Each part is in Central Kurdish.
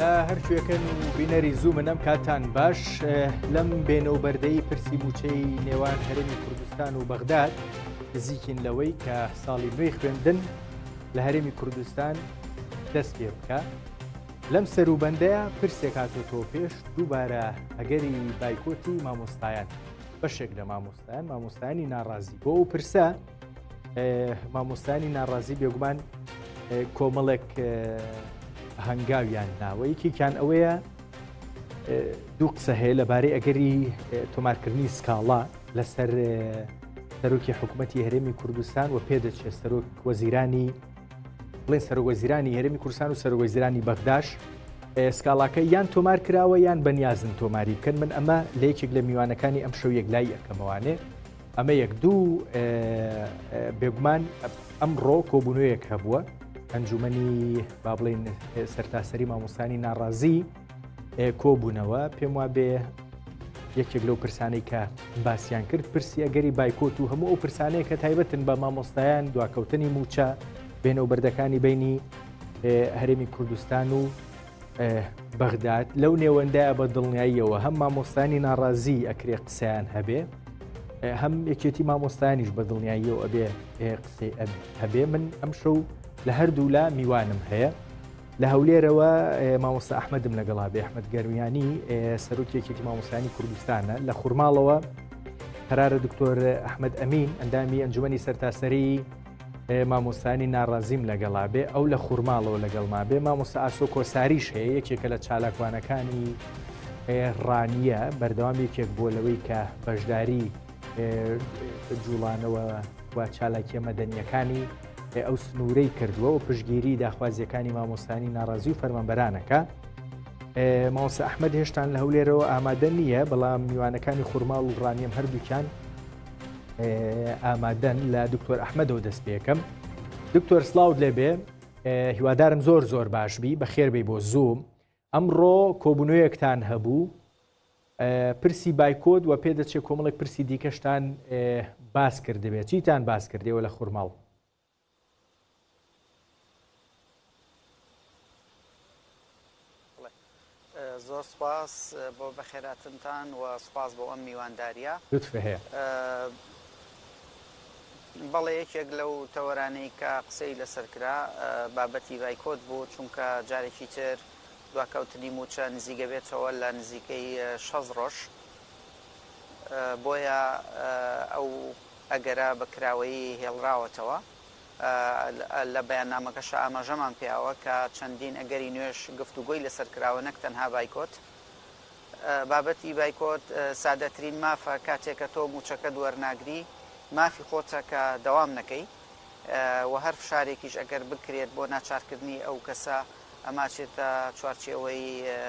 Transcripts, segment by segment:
لە هەرکوێکەن و بینەری زوو منەم کاتان باش لەم بێنە و بەردەی پرسی موچەی نێوان هەرێمی کوردستان و بەغداد نزیکین لەوەی کە ساڵی نوێی خوێندن لە هەرێمی کوردستان دەست پێ بکە لەم سەروبەندەیە پرسێک هاتۆتەوە پێش دووبارە ئەگەری بایکۆتی مامۆستایان بەشێک لە مامۆستایان مامۆستایانی ناڕازی بۆ ئەو پرسە مامۆستایانی ناڕازی بێگومان کۆمەڵێک هەنگاویان ناوە یەکێکیان ئەوەیە دوو قسە هەیە لەبارەی ئەگەری تۆمارکردنی سکاڵا لەسەر سەرۆکی حکوومەتتی هەرێمی کوردستان و پێدەچێت سەرۆک وەزیرانی بڵێن سەرۆک وەزیرانی هەرێمی کوردستان و سەرۆک وەزیرانی بەغداش سکاڵاکە یان تۆمار کراوە یان بەنیازن تۆماری بکەن من ئەمە لە یەکێک لە میوانەکانی ئەم شەو یەکلایی ئەەکەمەوانێ ئەمە یەک دوو بێگومان ئەمڕۆ کۆبوونەوەیەک هەبووە ئەنجومنی با بڵین سەرتاسەری مامۆستانی ناڕازی کۆبوونەوە پێم وا بێ یەکێک لەو پرسانەی کە باسییان کرد پرسی ئەگەری بایکۆت و هەموو ئەو پرسانەیە کە تایبەتن بە مامۆستایان دواکەوتنی موچە بێنەوە بەردەکانی بینی هەرێمی کوردستان و بەغداد لەو نێوەندە بە دڵنیاییەوە هەم مامۆستانی ناڕازی ئەکرێ قسەیان هەبێ هەم یەکێتی مامۆستانیش بە دڵنیاییەوە ئەبێ قسەی هەبێ من ئەم شەو لە هەردوولا میوانم هەیە لە هەولێرەوە مامۆستا ئەحمەدم لەگەڵا بێ ئەحمەد گەرمیانی سەرۆکی یەکێتی مامۆستایانی کوردستانە لە خورماڵەوە قەرارە دکتۆر ئەحمەد ئەمین ئەندامی ئەنجومەنی سەرتاسەری مامۆستانی ناڕازیم لەگەڵا بێ ئەو لە خورماڵەوە لەگەڵما بێ مامۆستا ئاسۆ کۆساریش هەیە یەکێکە لە چالاکوانەکانی ڕانیە بەردەوام یەکێک بووە لەوەی کە بەشداری جوڵانەوە و چالاکیە مەدەنیەکانی ئەو سنوورەی کردووە و پشگیری داخوازیەکانی مامۆستانی ناڕازی و فەرمانبەرانەکە مامۆستا ئەحمد هێشتان لە هەولێرەوە ئامادە نییە بەڵام میوانەکانی خورماڵ و ڕانیم هەردووکیان ئامادەن لە دکتۆر ئەحمەدەوە دەست پێکەم دکتۆر سلااوت لێبێ هیوادارم زۆر زۆر باش بی بەخێر بی بۆ زووم ئەمڕۆ کۆبوونەوەیەکتان هەبوو پرسی بایکۆت و پێدەچێت کۆمەڵێک پرسی دیکەشتان باس کردبێت چیتان باس کردەوە لە خورماڵ؟ زۆر سپاس بۆ بەخێراتنتان و سپاس بۆ ئەم میوانداریە. لوتف هەیە. بەڵێ یەکێک لەو تەوەرانەی کە قسەی لەسەر کرا بابەتی بایکۆت بوو، چونکە جارێکی تر دواکەوتنی مووچە نزیکەبێتەوە لە نزیکەی 60 ڕۆژ، بۆیە ئەو ئەگەرە بە کراوەیی هێڵراوەتەوە. لە بەیاننامەکەشا ئاماژەمان پێیاوە کە چەندین ئەگەری نوێش گفتوگۆی لەسەر کراوە نەک تەنها بایکۆت. بابەتی بایکۆت سادەترین مافە کاتێک کە تۆ مووچەکەت وەرناگری مافی خۆتە کە دەوام نەکەی و هەر فشارێکیش ئەگەر بکرێت بۆ ناچارکردنی ئەو کەسە ئەمە ئەچێتە چوارچێوەی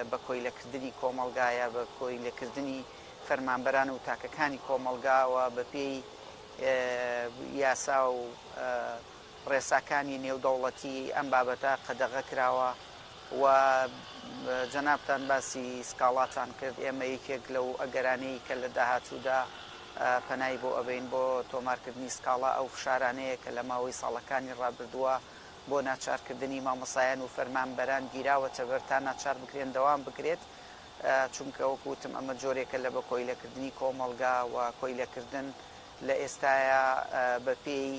بە کۆیلەکردنی کۆمەڵگا یا بە کۆیلەکردنی فەرمانبەران و تاکەکانی کۆمەڵگا و بەپێی یاسا و ڕێساکانی نێودەوڵەتی ئەم بابەتە قەدەغە کراوە و جەنابتان باسی سکاڵاتان کرد، ئێمە یەکێک لەو ئەگەرانەی کە لە داهاتوودا پەنای بۆ ئەبەین بۆ تۆمارکردنی سکاڵا ئەو فشارانەیە کە لە ماوەی ساڵەکانی ڕابردووە بۆ ناچارکردنی مامۆستایان و فەرمانبەران گیراوەتەبەر تا ناچار بکرێن دەوام بکرێت، چونکە وەکو وتم ئەمە جۆرێکە لە بەکۆیلەکردنی کۆمەڵگا و کۆیلەکردن لە ئێستایا بەپێی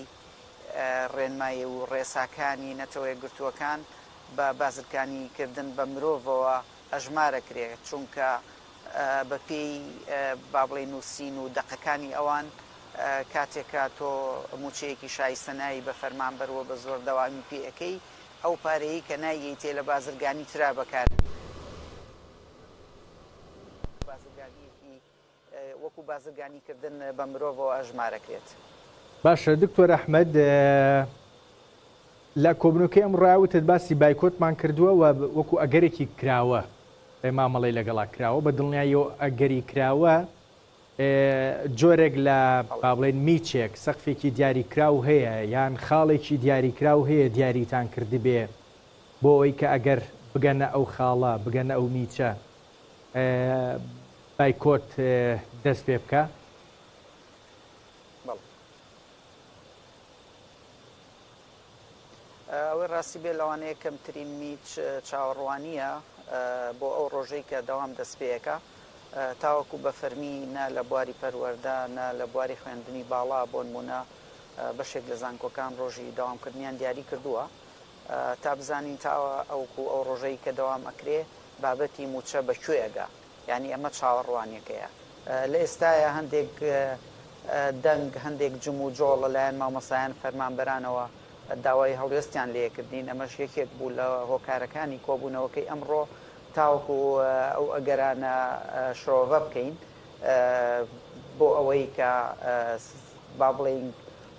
ڕێنمایی و ڕێساکانی نەتەوەیەکگرتووەکان بە بازرگانی کردن بە مرۆڤەوە ئەژمارەکرێ چونکە بە پێی با بڵێین نووسین و دەقەکانی ئەوان کاتێک کە تۆ مووچەیەکی شایستە نایی بە فەرمانبەر و بە زۆر دەوامی پێ ئەکەی ئەو پارەیەی کە ناییەیتێ لە بازرگانی ترا بەکار بازرگانیەکی وەکو بازرگانی کردن بە مرۆڤەوە ئەژمارەکرێت. باشە دکتۆر ئەحمەد لە کۆبنەوەکەی ئەمڕۆیا وتت باسی بایکۆتمان کردووە و وەکو ئەگەرێکی کراوە مامەڵەی لەگەڵا کراوە بە دڵنیاییەوە ئەگەری کراوە جۆرێک لە با بڵێن میچێک سەقفێکی دیاریکراو هەیە یان خاڵێکی دیاریکراو هەیە دیاریتان کردبێ بۆ ئەوەی کە ئەگەر بگەنە ئەو خاڵە بگەنە ئەو میچە بایکۆت دەست پێ بکا؟ بەڵێ. ئەوەی ڕاستی بێ لەوانەیە کەمترین میچ چاوەڕوانییە. بۆ ئەو ڕۆژەی کە دەوام دەستپێکا تاوەکو بە فەرمی نە لە بواری پەروەردە نە لە بواری خوێندنی باڵا بۆنمونە بەشێک لە زانکۆکان ڕۆژی دەوامکردنیان دیاری کردووە تا بزانین تا ئەوکو ئەو ڕۆژەی کە دەوام ئەکرێ بابەتی مووچە بە کوێ ئەگا یانی ئەمە چاوەڕوانیەکەیە. لە ئێستایا هەندێک دەنگ هەندێک جم و جۆڵ لە لایەن مامۆستایان فەرمانبەرانەوە داوای هەڵوێستیان لێکردین ئەمەش یەکێک بوو لە هۆکارەکانی کۆبوونەوەکەی ئەمڕۆ تاوەکو ئەو ئەگەرانە شرۆڤە بکەین بۆ ئەوەی کە با بڵێین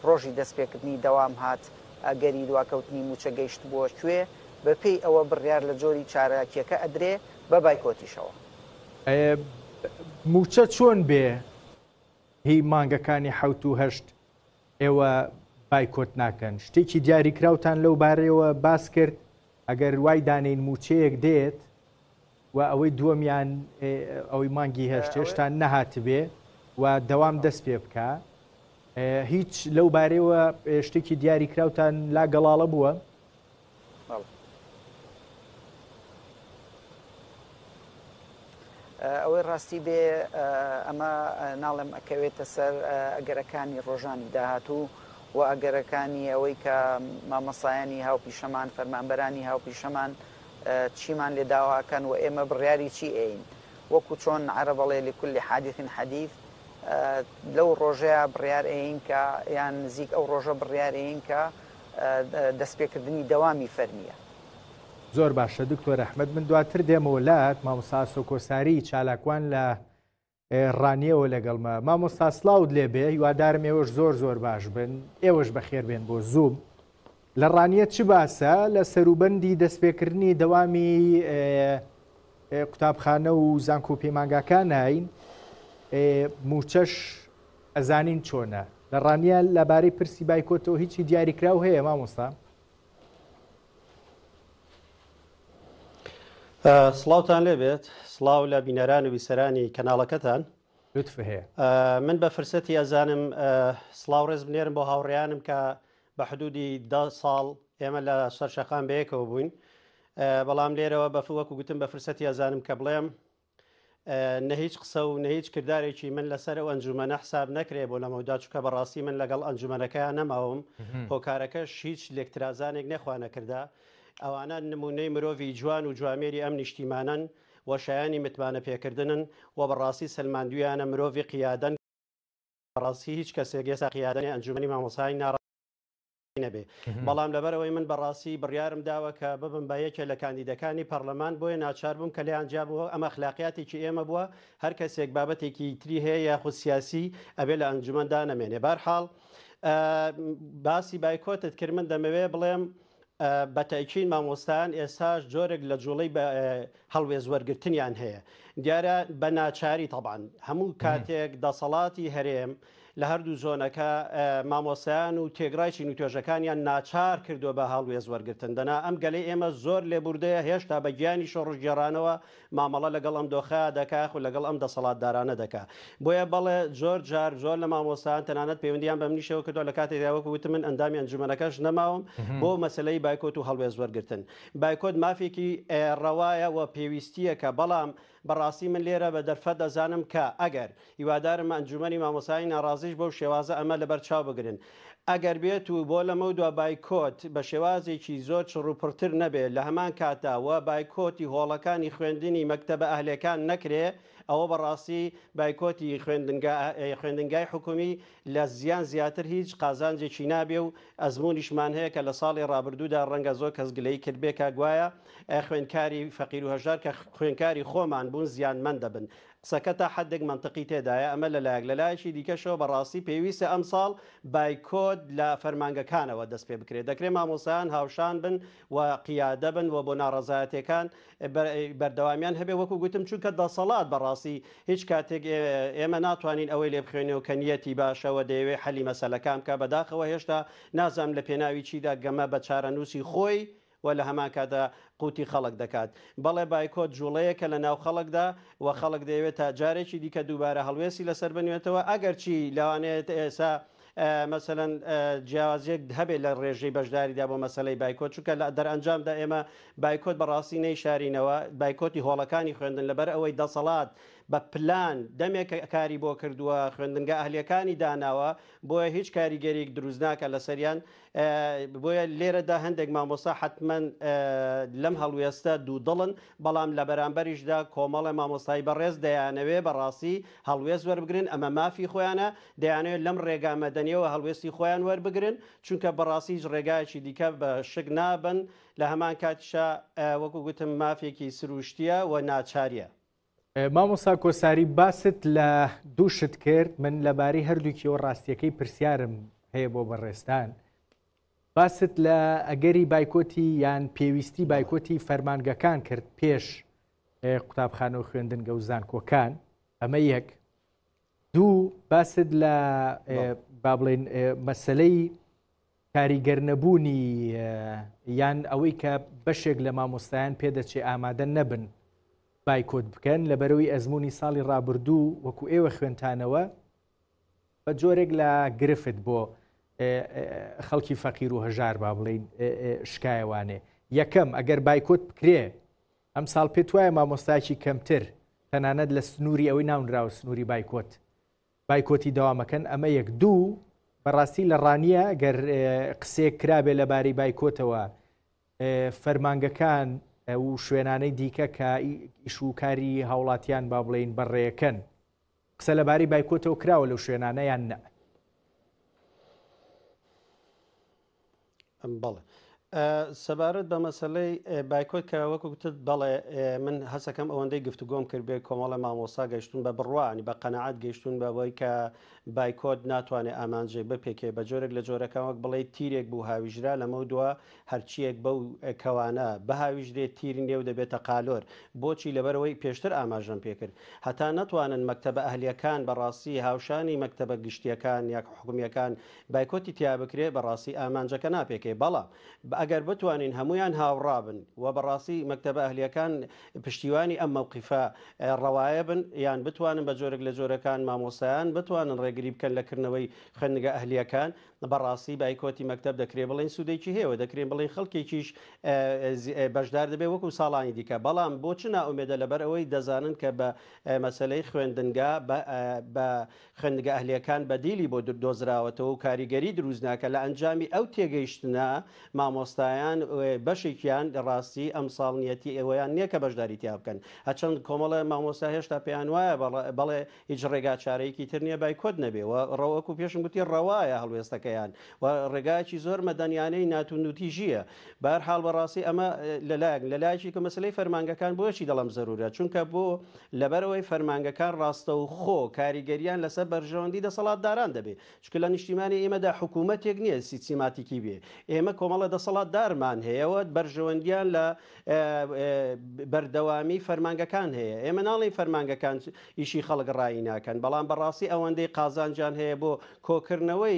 ڕۆژی دەستپێکردنی دەوام هات ئەگەری دواکەوتنی مووچە گەیشتبووە کوێ، بەپێی ئەوە بڕیار لە جۆری چالاکییەکە ئەدرێ بە بایکۆتیشەوە. مووچە چۆن بێ هی مانگەکانی حەوت و هەشت ئێوە بایکۆت ناکەن؟ شتێکی دیاریکراوتان لەو بارەیەوە باس کرد؟ ئەگەر وای دانێین مووچەیەک دێت و ئەوەی دووەمیان ئەوەی مانگی هەشت هێشتا نەهاتبێ و دەوام دەست پێ بکا هیچ لەو بارەیەوە شتێکی دیاریکراوتان لا گەڵاڵە بووە؟ ئەوەی ڕاستی بێ ئەمە ناڵێم ئەکەوێتە سەر ئەگەرەکانی ڕۆژانی داهاتوو و ئەگەرەکانی ئەوەی کە مامۆستایانی هاوپیشەمان فەرمانبەرانی هاوپیشەمان چیمان لێ داواکەن و ئێمە بڕیاری چی ئەین وەکو چۆن عەرەب ئەڵێ لکل حادث حدیث لەو ڕۆژەیە بڕیار ئەین کە یان نزیک ئەو ڕۆژە بڕیار ئەین کە دەستپێکردنی دەوامی فەرمیە. زۆر باشە دکتۆر ئەحمەد من دواتر دێمەوە لات مامۆستا ئاسۆ کۆساری چالاکوان لە ڕانیەوە لەگەڵمە مامۆستا سلااوت لێبێ هیوادارم ئێوەش زۆر زۆر باش بن ئێوەش بەخێر بێن بۆ زووم لە ڕانیە چ باسە لە سەروبەندی دەستپێکردنی دەوامی قوتابخانە و زانکۆ پەیمانگاکان نین موچەش ئەزانین چۆنە لە ڕانیە لەبارەی پرسی بایکۆتەوە هیچی دیاریکراو هەیە مامۆستا؟ سڵاوتان لێبێت سڵاو لە بینەران و بیسەرانی کەناڵەکەتان لطف هەیە من بە فرسەتی ئەزانم سڵاو ڕێز بنێرم بۆ هاوڕێیانم کە بە حدودی دە ساڵ ئێمە لە سەر شەقام بەیەکەوە بووین بەڵام لێرەوە بە وەکو گوتم بە فرسەتی ئەزانم کە بڵێم نە هیچ قسە و نە هیچ کردارێکی من لەسەر ئەو ئەنجومەنە حساب نەکرێ بۆ لەمەودا چونکە بەڕاستی من لەگەڵ ئەنجومەنەکەیان نەماوم هۆکارەکەش هیچ لێکترازانێک نەخوا نەکردا ئەوانە نمونەی مرۆڤی جوان و جوامێری ئەم نیشتیمانەن و شایانی متمانە پێکردنن و بەڕاستی سەلماندویانە مرۆڤی قیادەن بەڕاستی هیچ کەسێک ئێستا قیادەنی ئەنجومەنی مامۆستای ناڕ نەبێ بەڵام لەبەرەوەی من بەڕاستی بڕیارم داوە کە ببم بە یەکێ لە کاندیدەکانی پەرلەمان بۆیە ناچار بووم کە لێیان جیا بووە ئەمە ئەخلاقیاتێکی ئێمە بووە هەر کەسێک بابەتێکی تری هەیە یاخود سیاسی ئەبێ لە ئەنجومەندا نەمێنێ بارحاڵ باسی بایکۆتت کرد من دەمەوێ بڵێم بە تەئکید مامۆستایان ئێستاش جۆرێک لە جوڵەی بە هەڵوێست وەرگرتنیان هەیە دیارە بە ناچاری تەبان هەموو کاتێک دەسەڵاتی هەرێم لە هەردوو زۆنەکە مامۆستایان و تێگڕای چین و توێژەکانیان ناچار کردووە بە هەڵوێست وەرگرتن دەنا ئەم گەلەی ئێمە زۆر لێبوردەیە هێشتا بە گیانی شۆڕشگێڕانەوە مامەڵە لەگەڵ ئەم دۆخە دەکا یاخود لەگەڵ ئەم دەسەڵاتدارانە دەکا. بۆیە بەڵێ زۆر جار زۆر لە مامۆستایان تەنانەت پەیوەندیان بە منیشەوە کردووە لە کاتێکدا وەکو وتم من ئەندامی ئەنجومەنەکەش نەماوم بۆ مەسەلەی بایکۆت و هەڵوێست وەرگرتن. بایکۆت مافێکی ڕەوایە و پێویستییەکە بەڵام بەڕاستی من لێرە بە دەرفەت دەزانم کە ئەگەر هیوادارم ئەنجومەنی مامۆستایانی ناڕازیش بەو شێوازە ئەمە لەبەر چاو بگرن. ئەگەر بێت و بۆ لەمەودوا بایکۆت بە شێوازێکی زۆر چڕوپڕتر نەبێ لە هەمان کاتدا و بایکۆتی هۆڵەکانی خوێندنی مەکتەبە ئەهلێکان نەکرێ ئەوە بەڕاستی بایکۆتی خوێندنگای حکومی لە زیان زیاتر هیچ قازانجێکی نابێ و ئەزموونیشمان هەیە کە لە ساڵی ڕابردوودا ڕەنگە زۆر کەس گلەیی کردبێ کە گوایە خوێندکاری فەقیر و هەژار کە خوێندکاری خۆمان بوون زیانمەند دەبن. قسەکە تا حەدێک مەنتقی تێدایە، ئەمە لە لایەک، لە لایەکی دیکەشەوە بە ڕاستی پێویستە ئەمساڵ بایکۆت لە فەرمانگەکانەوە دەست پێ بکرێت، دەکرێت مامۆستایان هاوشان بن و قیادە بن و بۆ ناڕەزایەتیەکان بەردەوامیان هەبێ وەکو گوتم چونکە دەسەڵات بە ڕاستی هیچ کاتێک ئێمە ناتوانین ئەوەی لێ بخوێنەوە کە نیەتی باشە و دەیەوێ حەلی مەسەلەکان بکا، بەداخەوە هێشتا نازانم لە پێناوی چیدا گەمە بە چارەنووسی خۆی و لە هەمان کاتدا قوتی خەڵک دەکات. بەڵێ بایکۆت جوڵەیەکە لە ناو خەڵکدا و خەڵک دەیەوێت تا جارێکی دیکە دووبارە هەڵوێستی لەسەر بنوێتەوە، ئەگەرچی لەوانەیە ئێستا مەسەلەن جیاوازیەک هەبێت لە ڕێژەی بەشداریدا بۆ مەسەلەی بایکۆت، چونکە لە دەرئەنجامدا ئێمە بایکۆت بەڕاستی نەیشارینەوە، بایکۆتی هۆڵەکانی خوێندن لەبەر ئەوەی دەسەڵات بە پلان دەمێک کاری بۆ کردووە، خوێندنگا ئەهلیەکانی داناوە، بۆیە هیچ کاریگەریک دروست ناکات لەسەریان، بۆیە لێرەدا هەندێک مامۆستا حەتمەن لەم هەڵوێستە دوودڵن، بەڵام لە بەرامبەریشدا کۆمەڵێ مامۆستای بەڕێز دەیانەوێ بەڕاستی هەڵوێست وەربگرن، ئەمە مافی خۆیانە، دەیانەوێت لەم ڕێگا مەدەنیەوە هەڵوێستی خۆیان وەربگرن، چونکە بەڕاستی هیچ ڕێگایەکی دیکە بە شک نابەن، لە هەمان کاتیشا وەکو گوتم مافێکی سروشتیە و ناچاریە. مامۆستا کۆساری باست لە دوو شت کرد، من لەبارەی هەردووکیەوە ڕاستیەکەی پرسیارم هەیە بۆ بەڕێزتان. باست لە ئەگەری بایکۆتی یان پێویستی بایکۆتی فەرمانگەکان کرد پێش قوتابخانە و خوێندنگە و زانکۆکان، ئەمە یەک. دوو، باست لە با بڵێن مەسلەی کاریگەر نەبوونی یان ئەوەی کە بەشێک لە مامۆستایان پێدەچێ ئامادە نەبن بایکۆت بکەن لەبەرەوەی ئەزمموی ساڵی ڕابردوو وەکو ئێوە خوێنتانەوە بە جۆرێک لە گرفت بۆ خەڵکی فەقیر و هەژار با بڵین شکایەوانێ یەکەم ئەگەر بایکۆت بکرێ ئەم ساڵ پێت وایە مامۆستایەکی کەمتر تەنانەت لە سنووری ئەوەی ناونراوە سنووری بایکۆت بایکۆتی دەوامەکەن ئەمە یەک دوو بەڕاستی لە ڕانیە گەر قسەیەک کرابێ لەبارەی بایکۆتەوە فەرمانگەکان و شوێنانەی دیکە کە ئیش و کاری هاوڵاتیان با بڵێین بەڕێکەن قسە لەبارەی بایکۆتەوە کراوە لەو شوێنانە یان نە؟ بەڵێ سەبارەت بە مەسلەی بایکۆت کە وەکو گوتت بەڵێ من هەسەکەم ئەوەندەی گفتوگۆم کرد بێ کۆمەڵە مامۆستا گەشتون بە بڕوانی بە قەنەعات گەیشتون بەوەی کە بایکۆت ناتوانێت ئامانجێک بپێکێ بە جۆرێک لە جۆرەکان وەک بڵێ تیرێک بوو هاویژرا لەمە دووە هەرچیەک بەو کەوانە بهاویژرێت تیر نێو دەبێتە قالۆر بۆچی لەبەرەوەی پێشتر ئاماژەم پێکرد هەتا نەتوانن مەکتەبە ئەهلیەکان بەڕاستی هاوشانی مەکتەبە گشتیەکان یا حکومیەکان بایکۆتی تیا بکرێ بەڕاستی ئامانجەکە ناپێکێ بەڵام ئەگەر بتوانین هەموویان هاوڕابن و بەڕاستی مەکتەبە ئەهلیەکان پشتیوانی ئەم مەوقیفە ڕەوایە بن یان بتوانن بە جۆرێک لە جۆرەکان مامۆستایان بتوانن ڕێگری بکەن لە کردنەوەی خوێندنگە ئەهلیەکان بەڕاستی بایکۆتی مەکتەب دەکرێ بڵێن سوودێکی هەیە و دەکرێن بڵێن خەڵکێکیش بەشدار دەبێت وەکو ساڵانی دیکە بەڵام بۆ چ نائومێدە لەبەر ئەوەی دەزانن کە بە مەسەلەی خوێندنگا بە خوێندنگە ئەهلییەکان بەدیلی بۆ دۆزراوەتەوە و کاریگەری دروست ناکات، لە ئەنجامی ئەو تێگەیشتنە مامۆستایان بەشێکیان ڕاستی ئەمساڵ نیەتی ئەوەیان نییە کە بەشداری تیا بکەن، هەرچەند کۆمەڵێ مامۆستا هێشتا پێیان وایە بەڵێ هیچ ڕێگا چارەیەکی تر نییە بایکۆت نەبێ و ڕەوەکو پێشم گوتی ڕەوایە هەڵوێستەکەیان و ڕێگایەکی زۆر مەدەنیانەی ناتوندوتیژییە. بەهەرحاڵ بەڕاستی ئەمە لەلایەک، لەلایەکی کە مەسەلەی فەرمانگەکان بۆچی دەڵێم زەرورە چونکە بۆ لەبەرئەوەی فەرمانگەکان ڕاستەوخۆ کاریگەریان لەسەر بەرژەوەندی دەسەڵاتداران دەبێ چونکە لە نیشتیمانی ئێمەدا حکوومەتێک نییە سیستماتیکی بێ ئێمە کۆمەڵە دەسەڵاتدارمان هەیە و بەرژەوەندیان لە بەردەوامی فەرمانگەکان هەیە ئێمە ناڵێین فەرمانگەکان ئیشی خەڵک ڕایی ناکەن بەڵام بەڕاستی ئەوەندەی قازانجیان هەیە بۆ کۆکردنەوەی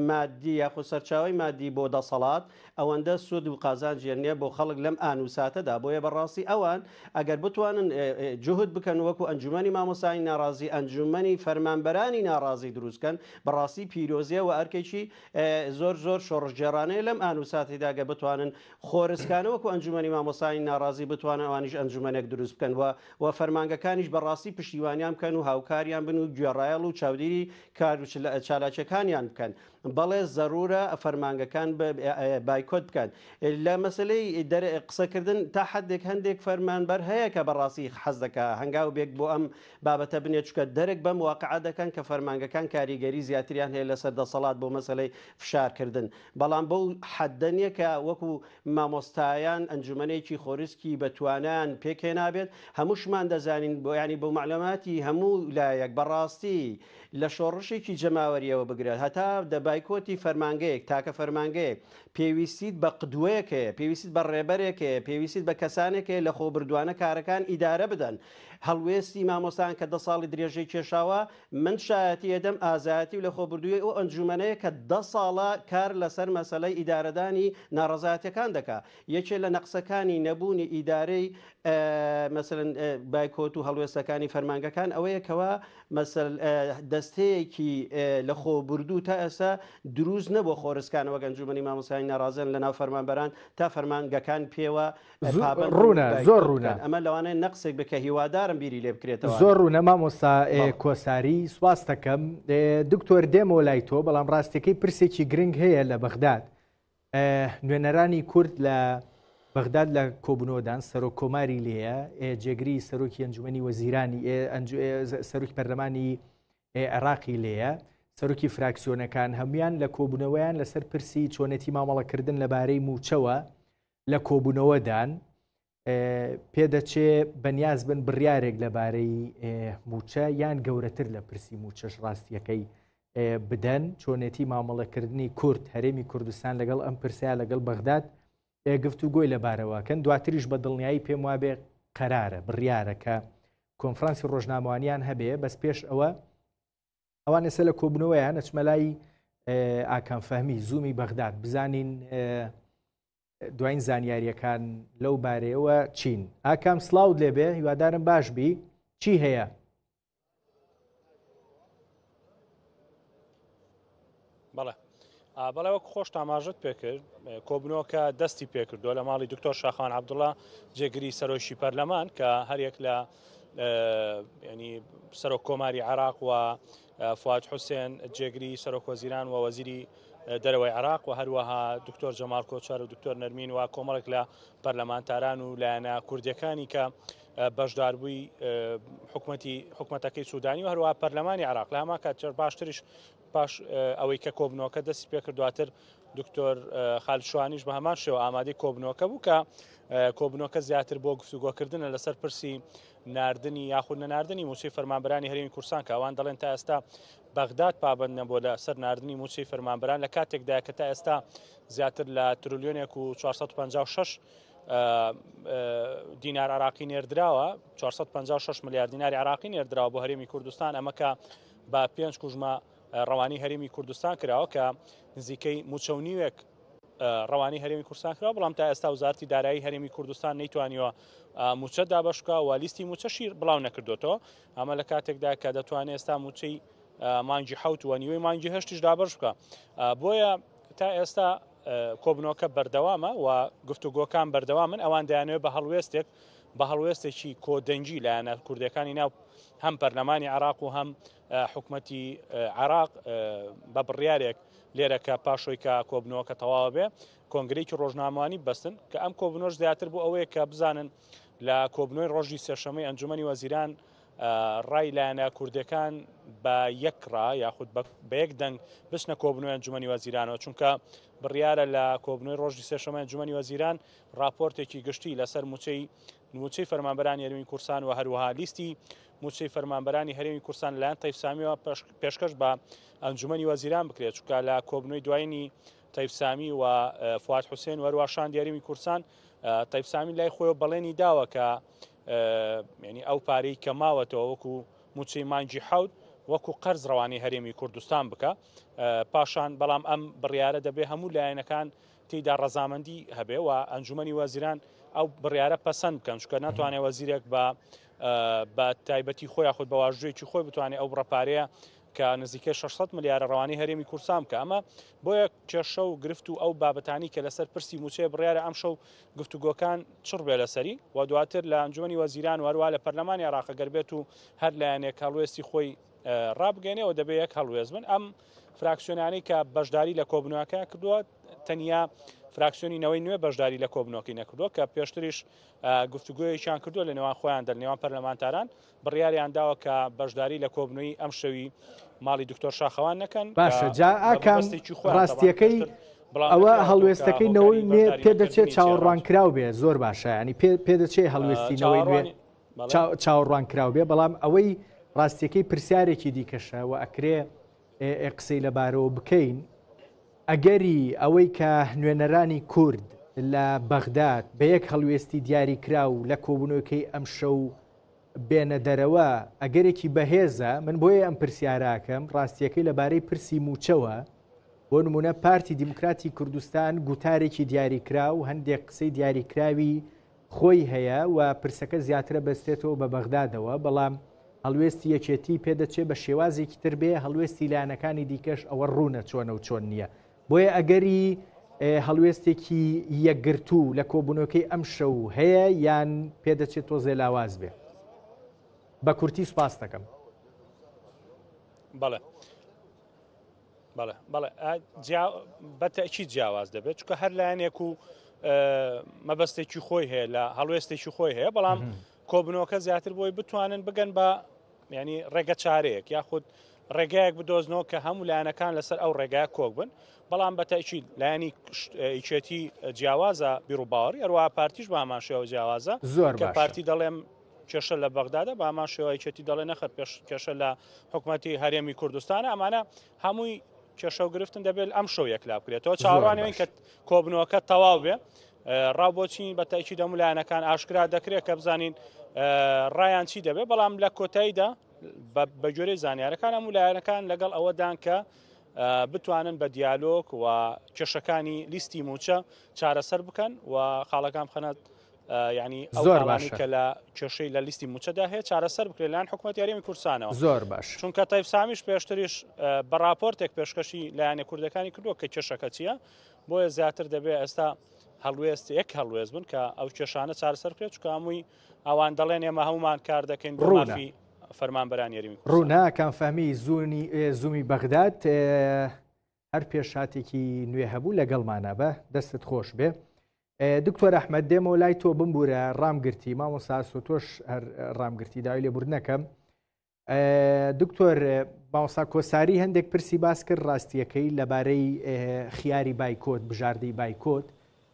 مادی یاخود سەرچاوەی مادی بۆ دەسەڵات ئەوەندە سوود و قازانجیان نییە بۆ خەڵک لەم ئان و ساتەدا، بۆیە بەڕاستی ئەوان ئەگەر بتوانن جوهد بکەن وەکو ئەنجومەنی مامۆستایانی ناڕازی، ئەنجومەنی فەرمانبەرانی ناڕازی دروست کەن، بەڕاستی پیرۆزیە و ئەرکێکی زۆر زۆر شۆڕشگێڕانەیە لەم ئان و ساتەدا گەر بتوانن خۆرسکانە وەکو ئەنجومەنی مامۆستایانی ناڕازی بتوانن ئەوانیش ئەنجومەنێک دروست بکەن و و فەرمانگەکانیش بەڕاستی پشتیوانیان بکەن و هاوکاریان بن و گوێڕایەڵ و چاودیری کار و چالاکیەکانیان بکەن. بەڵێ زەرورە فەرمانگەکان بایکۆت بکەن. لە مەسەلەی قسەکردن تا حدێک هەندێک فەرمانبەر هەیە کە بەڕاستی حەز دەکا هەنگاو بێک بۆ ئەم بابەتە بنێت چونکە دەرک بەم واقعە دەکەن کە فەرمانگەکان کاریگەری زیاتریان هەیە لەسەر دەسەڵات بۆ مەسەلەی فشارکردن بەڵام بەو حەدە نییە کە وەکو مامۆستایان ئەنجومەنێکی خۆرسکی بە توانایان پێکهێنابێت هەمووشمان دەزانین بۆ یانی بۆ مەعلوماتی هەموو لایەک بەڕاستی لە شۆڕشێکی جەماوەرییەوە بگرە هەتا دە بایکۆتی فەرمانگەیەک، تاکە فەرمانگەیەک، پێویستیت بە قدوەیەک هەیە، پێویستیت بە ڕێبەرێک هەیە، پێویستیت بە کەسانێک هەیە لەخۆبردووانە کارەکان ئیدارە بدەن. هەڵوێستی مامۆستایان کە دە ساڵی درێژەی کێشاوە، من شایەتی ئەدەم ئازایەتی و لەخۆبردوویی ئەو ئەنجومەنەیە کە دە ساڵە کار لەسەر مەسەلەی ئیدارەدانی. پشتیوانی ناڕەزایەتیەکان دەکا. یەکێ لە نەقسەکانی نەبوونی ئیدارەی مەسەلەن بایکۆت و هەڵوێستەکانی فەرمانگەکان ئەوەیە کەوا مەسەل دەستەیەکی لەخۆبوردوو تا ئێستا دروست نەبووە خۆرسکانە وەک ئەنجومەنی مامۆستایانی ناڕازیان لەناو فەرمانبەران تا فەرمانگەکان پێوە پابەند بن و ڕوونە زۆر بایکۆت ڕوونە. بکەن ئەمە لەوانەیە نەقسێک بێت کە هیوادارم بیری لێ بکرێتەوە. زۆر ڕوونە مامۆستا بەڵێ. کۆساری سوپاستەکەم. دکتۆر دێمەوە لای تۆ بەڵام ڕاستیەکەی پرسێکی گرنگ هەیە لە بەغداد نوێنەرانی کورد لە بەغداد لە کۆبوونەوەدان سەرۆک کۆماری لێیە جێگری سەرۆکی ئەنجومەنی وەزیرانی سەرۆکی پەرلەمانی عێراقی لێیە سەرۆکی فراکسیۆنەکان هەمویان لە کۆبوونەوەیان لەسەر پرسی چۆنێتی مامەڵەکردن لەبارەی مووچەوە لە کۆبوونەوەدان پێدەچێ بەنیاز بن بڕیارێک لەبارەی مووچە یان گەورەتر لە پرسی مووچەش ڕاستیەکەی بدەن چۆنێتی مامەڵەکردنی کورد هەرێمی کوردستان لەگەڵ ئەم پرسیا لەگەڵ بەغداد گفتوگۆی لەبارەوەکەن دواتریش بە دڵنیایی پێم وابێ قەرارە بڕیارە کە کۆنفرانسی ڕۆژنامەوانیان هەبێ بەس پێش ئەوە ئەوان ئێستا لە کۆبوونەوەیان ئەچمە لای ئاکام فەهمی زوومی بەغداد بزانین دوایین زانیاریەکان لەو بارەیەوە چین ئاکام سلااوت لێبێ هیوادارم باش بی چی هەیە؟ بەڵێ بەڵێ وەک خۆش تاماژت پێکرد کۆبنەوەکە دەستی پێکردووە لە ماڵی دکتۆر شاخان عبدوڵە جێگری سەرۆکی پەرلەمان کە هەریەک لە ینی سەرۆک کۆماری عراق و فواد حوسێن جێگری سەرۆک وەزیران و وەزیری دەرەوەی عراق و هەروەها دکتۆر جەمال کۆچەر و دکتۆر نەرمین و کۆمەڵێک لە پەرلەمانتاران و لایەنە کوردیەکانی کە بەشداربووی حکومەتی حکومەتەکەی سوودانی و هەروەها پەرلەمانی عراق لە هەمان کات باشتریش پاش ئەوەی کە کۆبنەوەکە دەستی پێکرد دواتر دکتۆر خالد شوانیش بە هەمان شێوە ئامادەی کۆبنەوەکە بوو کە کۆبنەوەکە زیاتر بۆ گفتوگۆکردنە لەسەر پرسی ناردنی یاخود نەناردنی موچەی فەرمانبەرانی هەرێمی کوردستان کە ئەوان دەڵێن تا ئێستا بەغداد پابند نەبووە لەسەر ناردنی موچەی فەرمانبەران لە کاتێکدا کە تا ئێستا زیاتر لە ترلیۆنێک و 456 دینار عراقی نێردراوە 456 ملیار دیناری عراقی نێردراوە بۆ هەرێمی کوردستان ئەمە کە بە پێنج کوژمە ڕەوانی هەرێمی کوردستان کراوە کە نزیکەی موچە و نیوێک ڕەوانی هەرێمی کوردستان کراوە بەڵام تا ئێستا وزارتی دارایی هەرێمی کوردستان نەیتوانیوە موچە دابەش بکا و لیستی موچەشی بڵاو نەکردوێتەوە ئەمە لە کاتێکدا کە دەتوانێت ئێستا موچەی مانگی حوت و نیوەی مانگی هەشتیش دابەش بکە بۆیە تا ئێستا کۆبنەوەکە بەردەوامە و گفتوگۆکان بەردەوامن ئەوان دەیانەوێت بە هەڵوێستێک بە هەڵوێستێکی کۆدەنگی لایەنە کوردەکانی ناو هەم پەرلەمانی عراق و هەم حکومەتی عراق بە بڕیارێک لێرە کە پاشۆی کە کۆبنەوەکە تەواوە بێ کۆنگرێکی ڕۆژنامەوانی بەستن کە ئەم کۆبنەوەش زیاتر بۆ ئەوەیە کە بزانن لە کۆبنەوەی ڕۆژی سێشەمەی ئەنجومەنی وەزیران ڕای لایەنە کوردەکان بە یەک ڕا یاخود بە یەک دەنگ بچنە کۆبنەوەی ئەنجومەنی وەزیرانەوە چونکە بڕیارە لە کۆبنەوەی ڕۆژی سێشەمە ئەنجومەنی وەزیران راپۆرتێکی گشتی لەسەر موچەی موچەی فەرمانبەرانی هەرێمی کوردستان و هەروەها لیستی موچەی فەرمانبەرانی هەرێمی کوردستان لەلایەن تەیف سامیەوە پێشکەش بە ئەنجومەنی وەزیران بکرێت چونکە لە کۆبنەوەی دوایینی تەیف سامی و فواد حوسێن و هەروەها شاندی هەرێمی کوردستان تەیف سامی لای خۆیەوە بەڵێنی داوە کە یعنی ئەو پارەی کە ماوەتەوە وەکو موچەی مانگی حەوت وەکو قەرز ڕەوانەی هەرێمی کوردستان بکە پاشان بەڵام ئەم بڕیارە دەبێ هەموو لایەنەکان تێیدا ڕەزامەندی هەبێ و ئەنجومەنی وەزیران ئەو بڕیارە پەسەند بکەن چونکە ناتوانێت وەزیرێک بە بە تایبەتی خۆی یاخود بە واژوویەکی خۆی بتوانێت ئەو بڕە پارەیە کە نزیکەی 600 ملیارە ڕەوانەی هەرێمی کوردستان بکە ئەمە بۆیە کێشە و گرفت و ئەو بابەتانی کە لەسەر پرسی موچەیە بڕیارە ئەم شەو گفتوگۆکان چڕ بێ لەسەری و دواتر لە ئەنجومەنی وەزیران و هەروە لە پەرلەمانی عێراق گەر بێت و هەر لایەنێک هەڵوێستی خۆی ڕابگەێنێ و دەبێ یەک هەڵوێست بن ئەم فراکسیۆنانەی کە بەشداری لە کۆبنەوەکە کردووە تەنیا فراکسیۆنی نەوەی نوێ بەشداری لە کۆبنەوەکەی نەکردووە کە پێشتریش گفتوگۆیەکیان کردووە لە نێوان خۆیان دەر نێوان پەرلەمانتاران بڕیاریان داوە کە بەشداری لە کۆبنەوەی ئەم شەوی ماڵی دکتۆر شاخەوان نەکەن باشە جا ئاکام ڕاستیەکەی ئەوە هەڵوێستەکەی نەوەی نوێ پێدەچێت چاوەڕوانکراو بێ زۆر باشە ینی پێدەچێت هەڵوێستی نەوەی نوێ چاوەڕوانکراو بێ بەڵام ئەوەی ڕاستیەکەی پرسیارێکی دیکەشە و ئەکرێ قسەی لەبارەوە بکەین ئەگەری ئەوەی کە نوێنەرانی کورد لە بەغداد بە یەک هەڵوێستی دیاری کرا و لە کۆبوونەوەکەی ئەم شەو بێنە دەرەوە ئەگەرێکی بەهێزە من بۆیە ئەم پرسیاراکەم ڕاستیەکەی لەبارەی پرسی موچەوە. بۆ نمونە پارتی دیموکراتی کوردستان گوتارێکی دیاریکراو هەندێک قسەی دیاریکراوی خۆی هەیە و پرسەکە زیاترە بەستێتەوە بە بەغدادەوە، بەڵام هەڵوێستی یەکێتی پێدەچێ بە شێوازێکی تر بێ، هەڵوێستی لایەنەکانی دیکەش ئەوە ڕوونە چۆنە و چۆن نییە. بۆیە ئەگەری هەڵوێستێکی یەکگرتوو لە کۆبوونەوەکەی ئەمشەو هەیە یان پێدەچێت تۆزێ لاواز بێ؟ بە کورتی سوپاست دەکەم. بەڵێ. بەڵێ بەڵێ بە تەئکید جیاواز دەبێت چونکە هەر لایەنێک و مەبەستێکی خۆی هەیە لە هەڵوێستێکی خۆی هەیە بەڵام کۆبنەوەکە زیاتر بۆی بتوانن بگەن بە ینی ڕێگە چارەیەک یاخود ڕێگایەک بدۆزنەوە کە هەموو لایەنەکان لەسەر ئەو ڕێگای کۆک بن بەڵام بە تاکی لایەنی یەکێتی جیاوازە بیرروباوەڕی ئەروە پارتیش بە هەمان شێوە جیاوازە زۆر کە پارتی دەڵێم کێشە لە بەغدادە بە هەمان شێوە یەکێتی دەڵێ نەخەر پێش کێشە لە حکوومەتی هەرێمی کوردستانە ئەمانە هەمووی کێشە و گرفتن دەبێت ئەم شەو یەکلا بکرێتەوە چاوەڕوانەوەین کە کۆبنەوەکە تەواو بێ ڕاو بۆچین بە تاکی دەمو لایەنەکان ئاشکرا دەکرێت کە بزانین ڕایان چی دەبێت بەڵام لە کۆتاییدا بە گوێرەی زانیارەکان هەموو لایەنەکان لەگەڵ ئەوەدان کە بتوانن بە دیالۆک و کێشەکانی لیستی موچە چارەسەر بکەن و خاڵەکان بخەنە یعنی ئەو زۆر خاڵانەی باشە. کە لە کێشەی لە لیستی موچەدا هەیە چارەسەر بکرێت لەلایەن حکوومەتی هەرێمی کوردستانەوە زۆر باش. چونکە تەیف سامیش پێشتریش بە راپۆرتێک پێشکەشی لایەنە کوردەکانی کردووە کە کێشەکە چییە بۆیە زیاتر دەبێت ئێستا هەڵوێست یەک هەڵوێست بن کە ئەو کێشانە چارەسەر بکرێت چونکە هەمووی ئەوان دەڵێن ئێمە هەمومان کار دەکەین بۆ ڕوونە. مافی فەرمانبەرانی هەرێمی کوردستان. ڕوونە کام فەهمی زوونی زوومی بەغداد هەر پێشهاتێکی نوێ هەبوو لەگەڵمانە بە دەستت خۆش بێ. دکتۆر ئەحمەد دێمەوە لای تۆ بمبورە ڕامگرتی مامۆستا ئاسۆ تۆش هەر ڕامگرتی داوای لێبوردنەکەم دکتۆر مامۆستا کۆساری هەندێک پرسی باس کرد ڕاستیەکەی لەبارەی خیاری بایکۆت بژاردەی بایکۆت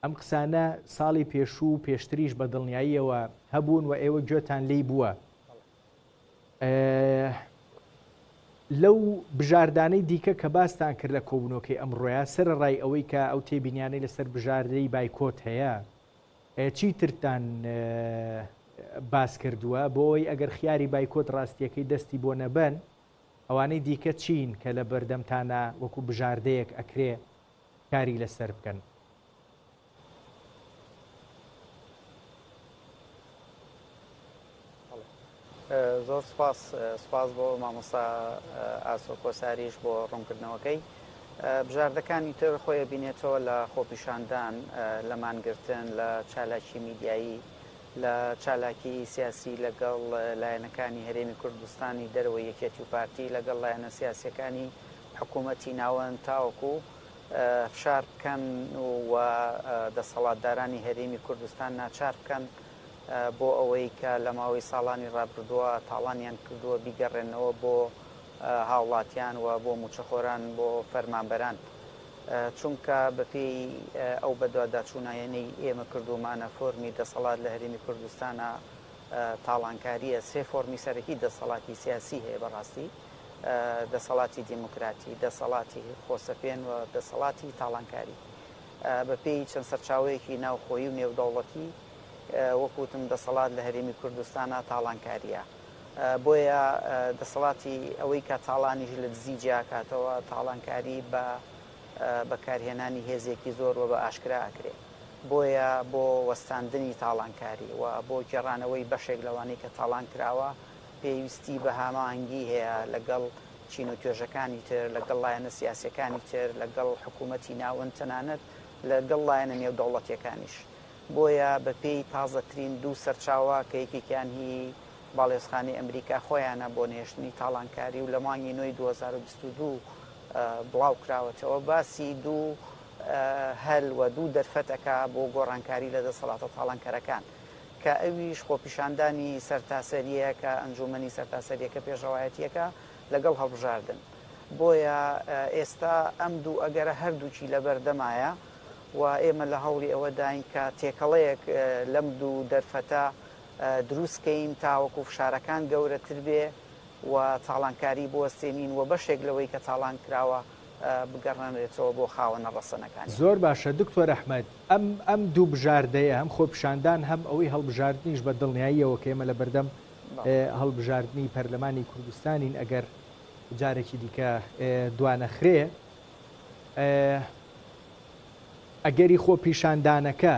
ئەم قسانە ساڵی پێشوو و پێشتریش بە دڵنیاییەوە هەبوون و ئێوە گوێتان لی بووە لەو بژاردانەی دیکە کە باستان کرد لە کۆبوونەوەکەی ئەمڕۆیا، سەرەڕای ئەوەی کە ئەو تێبینیانەی لەسەر بژاردەی بایکۆت هەیە، چی ترتان باس کردووە بۆ ئەوەی ئەگەر خیاری بایکۆت ڕاستییەکەی دەستی بۆ نەبەن، ئەوانەی دیکە چین کە لە بەردەمتانە وەکو بژاردەیەک ئەکرێ کاری لەسەر بکەن؟ زۆر سپاس سپاس بۆ مامۆستا ئاسۆ کۆساریش بۆ ڕوونکردنەوەکەی بژاردەکانی تر خۆی ئەبینێتەوە لە خۆپیشاندان لە مانگرتن لە چالاکی میدیایی لە چالاکی سیاسی لەگەڵ لایەنەکانی هەرێمی کوردستانی دەرەوەی یەکێتی و پارتی لەگەڵ لایەنە سیاسیەکانی حکوومەتی ناوەند تاوەکو فشار بکەن و دەسەڵاتدارانی هەرێمی کوردستان ناچار بکەن بۆ ئەوەی کە لە ماوەی ساڵانی ڕابردووە تاڵانیان کردووە بیگەڕێننەوە بۆ هاوڵاتیان و بۆ مووچەخۆران بۆ فەرمانبەران چونکە بەپێی ئەو بەدواداچوونایەنەی ئێمە کردوومانە فۆرمی دەسەڵات لە هەرێمی کوردستانە تاڵانکارییە سێ فۆرمی سەرەکی دەسەڵاتی سیاسی هەیە بەڕاستی دەسەڵاتی دیموکراتی، دەسەڵاتی خۆسەپێن و دەسەڵاتی تاڵانکاری. بەپێی چەند سەرچاوەیەکی ناوخۆیی و نێودەوڵەتی وەک وتم دەسەڵات لە هەرێمی کوردستانا تاڵانکارییە. بۆیە دەسەڵاتی ئەوەی کە تاڵانیش لە دزی جیاکاتەوە، تاڵانکاری بە بەکارهێنانی هێزێکی زۆر و بە ئاشکرا ئەکرێ. بۆیە بۆ وەستاندنی تاڵانکاری و بۆ گێڕانەوەی بەشێک لەوانەی کە تاڵان کراوە، پێویستی بە هاماهەنگی هەیە لەگەڵ چین و توێژەکانی تر، لەگەڵ لایەنە سیاسییەکانی تر، لەگەڵ حکوومەتی ناوەند، تەنانەت لەگەڵ لایەنە نێودەوڵەتییەکانیش. بۆیە بەپێی تازەترین دوو سەرچاوە کە یەکێکیان هی باڵیۆزخانەی ئەمریکا خۆیانە بۆ نەهێشتنی تاڵانکاری و لە مانگی نۆی 2022 بڵاو کراوەتەوە، باسی دوو هەل و دوو دەرفەت ئەکا بۆ گۆڕانکاری لە دەسەڵاتە تاڵانکەرەکان. کە ئەویش خۆپیشاندانی سەرتاسەرییە کە ئەنجوومەنی سەرتاسەرییەکە پێشڕەوایەتییەکە لەگەڵ هەڵبژاردن. بۆیە ئێستا ئەم دوو ئەگەرە هەردووکی لەبەردەمایە و ئێمە لە هەوڵی ئەوەداین کە تێکەڵەیەک لەم دوو دەرفەتە دروست کەین تاوەکو فشارەکان گەورەتر بێ و تاڵانکاری بوەستێنین و بەشێک لەوەی کە تاڵان کراوە بگەڕێنرێتەوە بۆ خاوەنە ڕەسەنەکانیان. زۆر باشە دکتۆر ئەحمەد، ئەم ئەم دوو بژاردەیە هەم خۆپیشاندان هەم ئەوەی هەڵبژاردنیش بە دڵنیاییەوە کە ئێمە لەبەردەم هەڵبژاردنی پەرلەمانی کوردستانین ئەگەر جارێکی دیکە دوانەخرێ. ئەگەری خۆپیشاندانەکە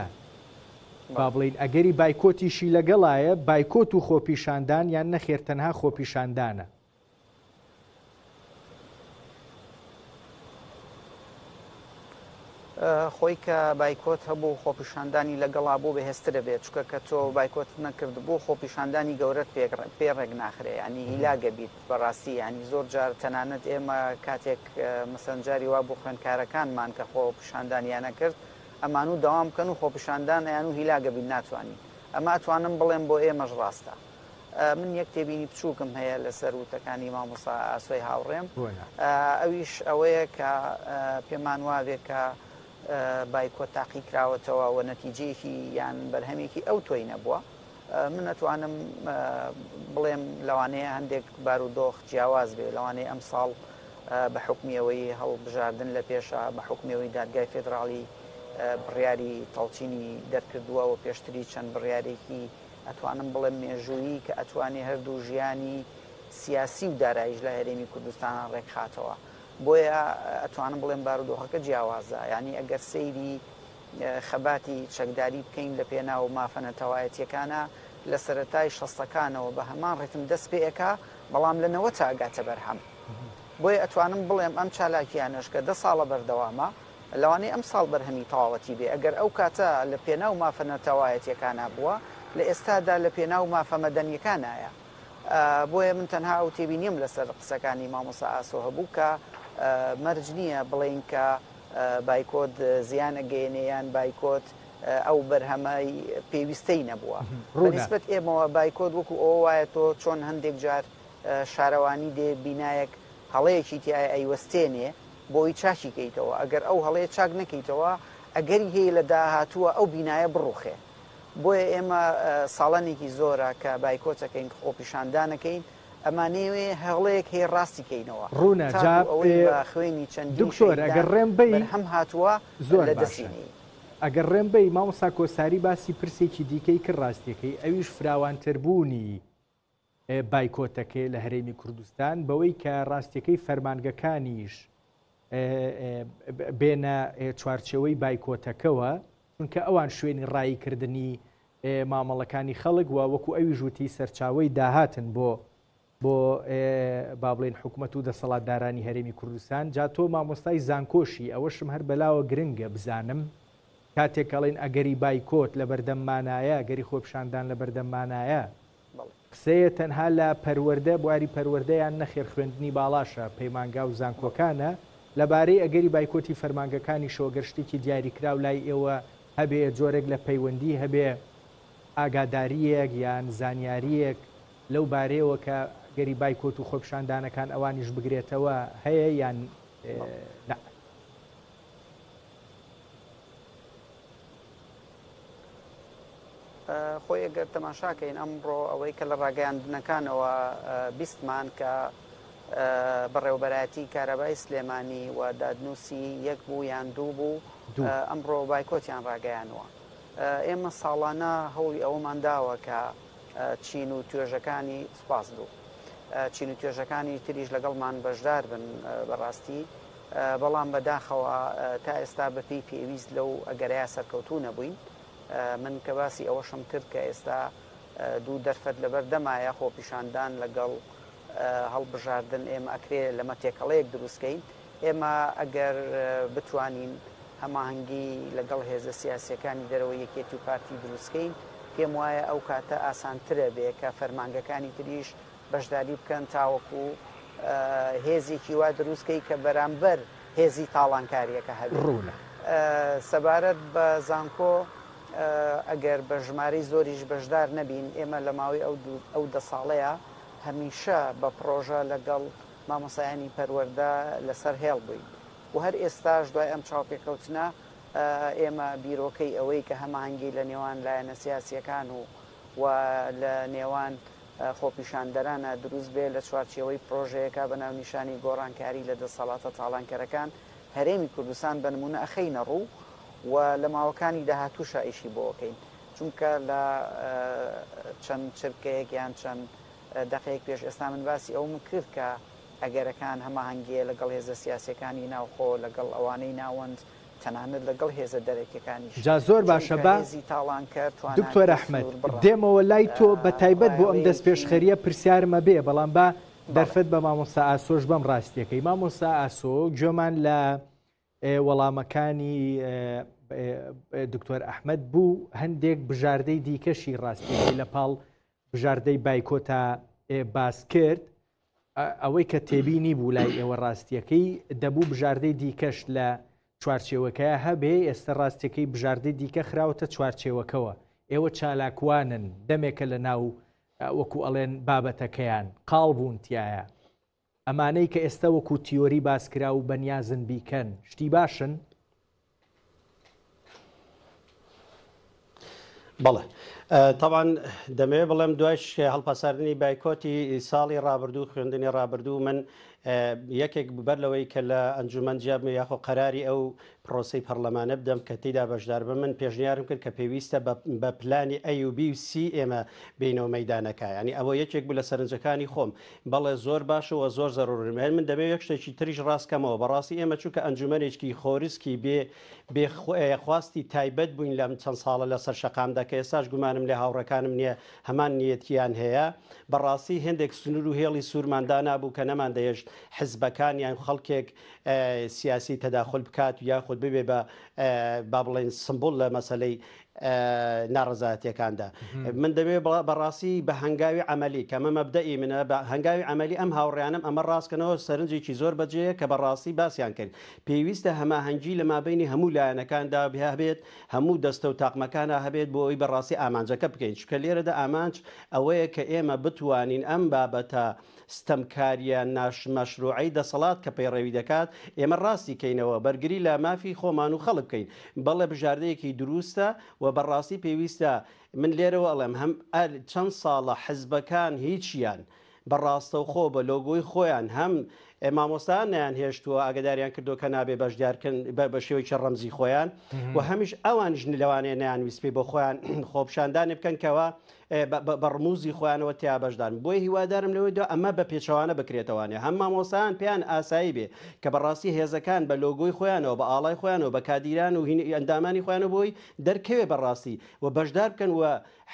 با بڵین ئەگەری بایکۆتیشی لەگەڵایە بایکۆت و خۆپیشاندان یان نەخێر تەنها خۆپیشاندانە؟ خۆی کە بایکۆت هەبوو خۆپیشاندانی لەگەڵا بوو بەهێزترە بێت چکە کە تۆ بایکۆت نەکردبوو خۆپیشاندانی گەورەت پێ ڕێک ناخرێ ینی هیلاگە بیت بەڕاستی ینی زۆر جار تەنانەت ئێمە کاتێک مەسەن جاری وا بوو خوێندکارەکانمان کە خۆپیشاندانیانە کرد ئەمان و داوام بکەن و خۆپیشاندان ئەیان و هیلاگە بین ناتوانین ئەمە ئەتوانم بڵێم بۆ ئێمەش ڕاستە من یەک تێبینی بچووکم هەیە لەسەر وتەکانی مامۆستا ئاسۆی هاوڕێم ئەویش ئەوەیە کە پێمان وابێ کە بایکۆت تاقی کراوەتەوە و نەتیجەیەکی یان بەرهەمێکی ئەو تۆی نەبووە من ئەتوانم بڵێم لەوانەیە هەندێک بارودۆخ جیاواز بێ لەوانەیە ئەم ساڵ بە حکمیەوەی هەڵبژاردن لە پێشە بە حکمیەوەی دادگای فێدراڵی بڕیاری تەڵچینی دەرکردووە و پێشتری چەند بڕیارێکی ئەتوانم بڵێم مێژوویی کە ئەتوانێ هەردوو ژیانی سیاسی و داراییش لە هەرێمی کوردستانا ڕێکخاتەوە. بۆیە ئەتوانم بڵێم بارودۆخەکە جیاوازە. یانی ئەگەر سەیری خەباتی چەکداری بکەین لە پێناو مافە نەتەوایەتییەکانا لە سەرەتای شەستەکانەوە بە هەمان ڕیتم دەست پێ ئەکا بەڵام لە نەوەتا ئەگاتە بەرهەم. بۆیە ئەتوانم بڵێم ئەم چالاکییانەش کە دە ساڵە بەردەوامە لەوانەیە ئەمساڵ بەرهەمی تەواوەتی بێ، ئەگەر ئەو کاتە لە پێناو مافە نەتەوایەتیەکانا بووە، لە ئێستادا لە پێناو مافە مەدەنیەکانایە. بۆیە من تەنها ئەو تێبینیەم لەسەر قسەکانی مامۆستا ئاسۆ هەبوو کە مەرج نییە بڵێین کە بایکۆت زیان ئەگەیەنێ یان بایکۆت ئەو بەرهەمەی پێویستەی نەبووە. بە نیسبەت ئێمەوە بایکۆت وەکو ئەوە وایە تۆ چۆن هەندێک جار شارەوانی دێ بینایەک هەڵەیەکی تیایە ئەیوەستێنێ بۆی چاکی کەیتەوە، ئەگەر ئەو هەڵەیە چاک نەکەیتەوە ئەگەری هەیە لە داهاتووە ئەو بینایە بڕوخێ. بۆیە ئێمە ساڵانێکی زۆرە کە بایکۆت ئەکەین، خۆپیشاندان ئەکەین، ئەمانەوێ هەڵەیەک هەیە ڕاستی کەینەوە ڕوونە جا تاکو ئەوەی بە خوێنی چەندین دکتۆر ئەگەر شەهیدان ڕێم بەی بەرهەم هاتووە زۆر لە باشە دەستی نەیین. ئەگەر ڕێم بەی مامۆستا کۆساری باسی پرسێکی دیکەی کرد ڕاستیەکەی ئەویش فراوانتربوونی بایکۆتەکەی لە هەرێمی کوردستان بەوەی کە ڕاستیەکەی فەرمانگەکانیش بێنە چوارچێوەی بایکۆتەکەوە چونکە ئەوان شوێنی ڕاییکردنی مامەڵەکانی خەڵک و وەکو ئەوی ژووتی سەرچاوەی داهاتن بۆ بۆ با بڵێن حکوومەت و دەسەڵاتدارانی هەرێمی کوردستان جا تۆ مامۆستای زانکۆشی ئەوەشم هەر بەلاوە گرنگە بزانم کاتێک ئەڵێن ئەگەری بایکۆت لە بەردەممانایە گەری خۆپیشاندان لە بەردەممانایە قسەیە تەنها لە پەروەردە بواری پەروەردە یان نەخێر خوێندنی باڵاشە پەیمانگا و زانکۆکانە، لەبارەی ئەگەری بایکۆتی فەرمانگەکانیشەوە گەر شتێکی دیاریکراو لای ئێوە هەبێ جۆرێک لە پەیوەندی هەبێ ئاگادارییەک یان زانیارییەک لەو بارەیەوە کە ئەگەری بایکۆت و خۆپیشاندانەکان ئەوانیش بگرێتەوە هەیە یان نا؟ خۆی ئەگەر تەماشاکەین ئەمڕۆ ئەوەی کە لە ڕاگەیاندنەکانەوە بیستمان کە بەڕێوەبەرایەتی کارەبای سلێمانی و دادنووسی یەک بوو یان دوو بوو ئەمڕۆ بایکۆتیان ڕاگەیانوە. ئێمە ساڵانە هەوڵی ئەوەمان داوە کە چین و توێژەکانی سوپاس دوو چین و توێژەکانی تریش لەگەڵمان بەشدار بن بەڕاستی بەڵام بەداخەوە تا ئێستا بەپێی پێویست لەو ئەگەرەیە سەرکەوتوو نەبووین. من کە باسی ئەوەشم کرد کە ئێستا دوو دەرفەت لەبەر دەمایە خۆپیشاندان لەگەڵ هەڵبژاردن ئێمە ئەکرێ لەمە تێکەڵەیەک دروستکەین ئێمە ئەگەر بتوانین هەماهەنگی لەگەڵ هێزە سیاسیەکانی دەرەوەی یەکێتی و پارتی دروستکەین پێم وایە ئەو کاتە ئاسانترە بێ کە فەرمانگەکانی تریش بەشداری بکەن تاوەکو هێزێکی وا دروست کەی کە بەرامبەر هێزی تاڵانکاریەکە هەبێت. ڕوونە. سەبارەت بە زانکۆ ئەگەر بە ژمارەی زۆریش بەشدار نەبین ئێمە لە ماوەی ئەو ئەو دە ساڵەیە هەمیشە بە پڕۆژە لەگەڵ مامۆسایانی پەروەردە لەسەر هێڵ بووین و هەر ئێستاش دوای ئەم چاوپێکەوتنە ئێمە بیرۆکەی ئەوەی کە هەماهەنگی لە نێوان لایەنە سیاسیەکان و و لە نێوان خۆپیشاندەرانە دروست بێ لە چوارچێوەی پرۆژەیەکا بە ناونیشانی گۆڕانکاری لە دەسەڵاتە تاڵانکەرەکان هەرێمی کوردستان بە نمونە ئەخەینە ڕوو و لە ماوەکانی داهاتووشا ئیشی بۆ ئەکەین چونکە لە چەند چرکەیەک یان چەند دەقەیەک پێش ئێستا من باسی ئەوم کرد کە. ئەگەرەکان هەماهەنگییە لەگەڵ هێزە سیاسییەکانی ناوخۆ، لەگەڵ ئەوانەی ناوەند، تەنانەت لەگەڵ هێزە دەرەکیەکانیش. جا زۆر باشە چونکە با هێزی تاڵانکەر دکتۆر تواناکەی ئەحمەد سنووربڕە. دێمەوە لای تۆ بە تایبەت بۆ ئەم ڕایەڵەیەکی دەستپێشخەرییە پرسیارم ئەبێ بەڵام با بەڵێ. دەرفەت بە مامۆستا ئاسۆش بەم ڕاستیەکەی مامۆستا ئاسۆ گوێمان لە وەڵامەکانی دکتۆر ئەحمەد بوو هەندێک بژاردەی دیکەشی ڕاستیەکەی لە پاڵ بژاردەی بایکۆتا باس کرد ئەوەی کە تێبینی بوو لای ئێوە ڕاستیەکەی دەبوو بژاردەی دیکەش لە چوارچێوەکەیا هەبێ، ئێستە ڕاستیەکەی بژاردەی دیکە خراوەتە چوارچێوەکەوە، ئێوە چالاکوانن دەمێکە لە ناو وەکو ئەڵێن بابەتەکەیان قاڵ بوون تایە، ئەمانەی کە ئێستە وەکو تیۆری باس کرا و بەنیازن بیکەن شتی باشن؟ بەڵێ تەبعەن دەمەوێت بڵێم دوای هەڵپەساردنی بایکۆتی ساڵی ڕابردوو خوێندنی ڕابردوو من یەکێک بەر لەوەی کە لە ئەنجومەن جیابم یاخۆ قەراری ئەو پرۆسی پەرلەمانە بدەم کە تێدا بەشدار بم من پێشنیارم کرد کە پێویستە بە پلانی A و B و C ئێمە بینەوە مەدانەکە ینی ئەوە یەکێک بوو لە سەرنجەکانی خۆم بەڵێ زۆر باشە و زۆر زەرورن من دەمەوێت یەک شتێکی تریش ڕاستکەمەوە بەڕاستی ئێمە چونکە ئەنجومەنێکی خۆرسکی بێ بێ خواستی تایبەت بووین لەم چەند ساڵە لەسەر شەقامدا کە ئێستاش گومانم لێ هاوڕێکانم نییە هەمان نیەتیان هەیە بەڕاستی هێندێک سنوور و هێڵی سوورمان دانابوو کە نەماندەهێشت حزبەکان یان خەڵکێک سیاسی تەداخول بکات یاخود ببێ بە با بڵێن سمبول لە مەسەلەی ناڕەزایەتیەکاندا من دەمەوێت بەڕاستی بە هەنگاوی عملی کە ئەمە مەبدەئی منە بە هەنگاوی عملی ئەم هاوڕیانم ئەمە ڕاستکەنەوە سەرنجێکی زۆر بەجێیە کە بەڕاستی باسیان کرد پێویستە هەماهەنگی لە مابینی هەموو لایەنەکاندا هەبێت هەموو دەستە و تاقمەکانە هەبێت بۆ ئەوی بەڕاستی ئامانجەکە بکەین چونکە لێرەدا ئامانج ئەوەیە کە ئێمە بتوانین ئەم بابەتە ستەمکارییە ناشمەشروعەی دەسەڵات کە پەیڕەوی دەکات، ئێمە ڕاستی کەینەوە، بەرگری لە مافی خۆمان و خەڵک بکەین. بەڵێ بژاردەیەکی دروستە و بەڕاستی پێویستە، من لێرەوە ئەڵێم هەم چەند ساڵە حزبەکان هیچیان بە ڕاستەوخۆ بە لۆگۆی خۆیان هەم مامۆستایان نەیانهێشتووە ئاگداریان کردووە کە نابێ بەشدارکەن بە شێوەیەکی ڕەمزی خۆیان و هەمیش ئەوانیش لەوانەیە نەیانویستبێ بۆ خۆیان خۆپیشاندانێ بکەن کەوا بە ڕموزی خۆیانەوە تیا بەشدارن بۆیە هیوادارم لەوەی دو ئەمە بە پێچەوانە بکرێتەوانێ هەم مامۆستایان پێیان ئاسایی بێ کە بەڕاستی هێزەکان بە لۆگۆی خۆیانەوە بە ئاڵای خۆیانەوە بە کادیران و ئەندامانی خۆیانەوە بۆی دەرکەوێ بەڕاستی و بەشدار بکەن و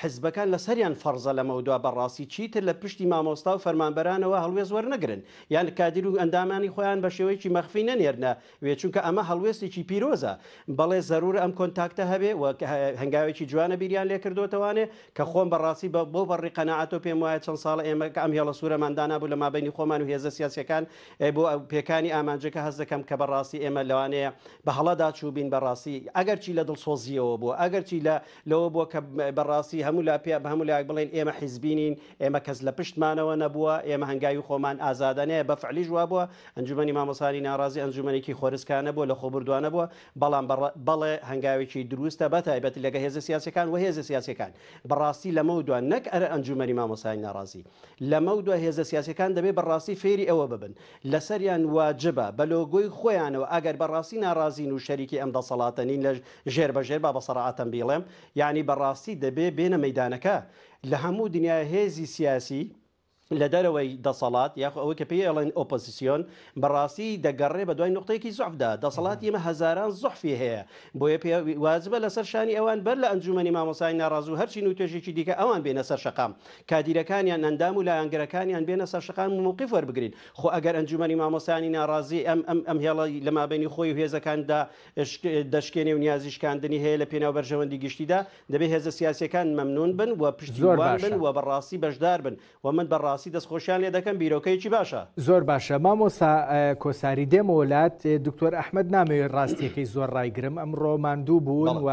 حزبەکان لەسەریان فەرزە لەمەودوا بەڕاستی چیتر لە پشتی مامۆستا و فەرمانبەرانەوە هەڵوێست وەرنەگرن یان کادیر و ئەندامانی خۆیان بە شێوەیەکی مەخفی نەنێرنە وێ چونکە ئەمە هەڵوێستێکی پیرۆزە بەڵێ زەرورە ئەم کۆنتاکتە هەبێ و هەنگاوێکی جوانە بیریان لێ کردۆتەوانێ کە خۆم بە ڕاستی بە بەو پەڕی قەناعەتەوە پێم وایە چەند ساڵە ئێمە کە ئەم هێڵە سوورەمان دانابوو لە مابەینی خۆمان و هێزە سیاسیەکان بۆ پێکانی ئامانجەکە هەست دەکەم کە بە ڕاستی ئێمە لەوانەیە بە هەڵەدا چووبین بە ڕاستی ئەگەرچی لە دڵسۆزییەوە بووە ئەگەرچی لە لەوە بووە کە بە ڕاستی هەموو لا پێ بە هەموو لایەک بڵێن ئێمە حیزبی نین ئێمە کەس لە پشتمانەوە نەبووە ئێمە هەنگاوی خۆمان ئازادانەیە بە فعلیش وابووە ئەنجومەنی مامۆستایانی ناڕازی ئەنجومەنێکی خۆرسکانە بووە، لەخۆبوردوانە بووە، بەڵام بەڵێ هەنگاوێکی دروستە بە تایبەتی لەگە هێزە سیاسیەکان و هێزە سیاسیەکان بەڕاستی لەمەودوا نەک ئەرە ئەنجومەنی مامۆستایانی ناڕازی لەمەودوا هێزە سیاسیەکان دەبێ بەڕاستی فێری ئەوە ببن لەسەریان واجبە بە لۆگۆی خۆیانەوە ئەگەر بەڕاستی ناڕازین و شەریکی ئەم دەسەڵاتە نین لە ژێر بە ژێر با بە سەراعەتەن بیڵێم یانی بەڕاستی دەبێ بێنە مەیدانەکە لە هەموو دنیا هێزی سیاسی لە دەرەوەی دەسەڵات یاخۆ ئەوەی کە پێی ئەڵێن ئۆپۆزیسیۆن بەڕاستی دەگەڕێ بە دوای نوقتەیەکی زوعفدا دەسەڵاتی ئێمە هەزاران زوعفی هەیە بۆیە پێ واجبە لەسەر شانی ئەوان بەر لە ئەنجومەنی مامۆستای ناڕازی و هەر چین و توێژێکی دیکە ئەوان بێنە سەر شەقام کادیرەکانیان ئەندام و لایەنگرەکانیان بێنە سەر شەقام و موقیف وەربگرین خۆ ئەگەر ئەنجومەنی مامۆستایانی ناڕازی ئەم ئەم ئەم هێڵە لە مابەینی خۆی و هێزەکاندا دەشکێنێ و نیازی شکاندنی هەیە لە پێناو بەرژەوەندی گشتیدا دەبێ هێزە سیاسیەکان مەمنون بن و زۆر پشتیوان بن باشە. و بە ڕاستی بەشدار بن و من بە ڕاستی دەستخۆشیان لێ دەکەم بیرۆکەیەکی باشە. زۆر باشە مامۆستا کۆساری دێمەوە لات دکتۆر ئەحمەد نامەوێت ڕاستیەکەی زۆر ڕایگرم ئەمڕۆ ماندوو بوون بەڵێ. و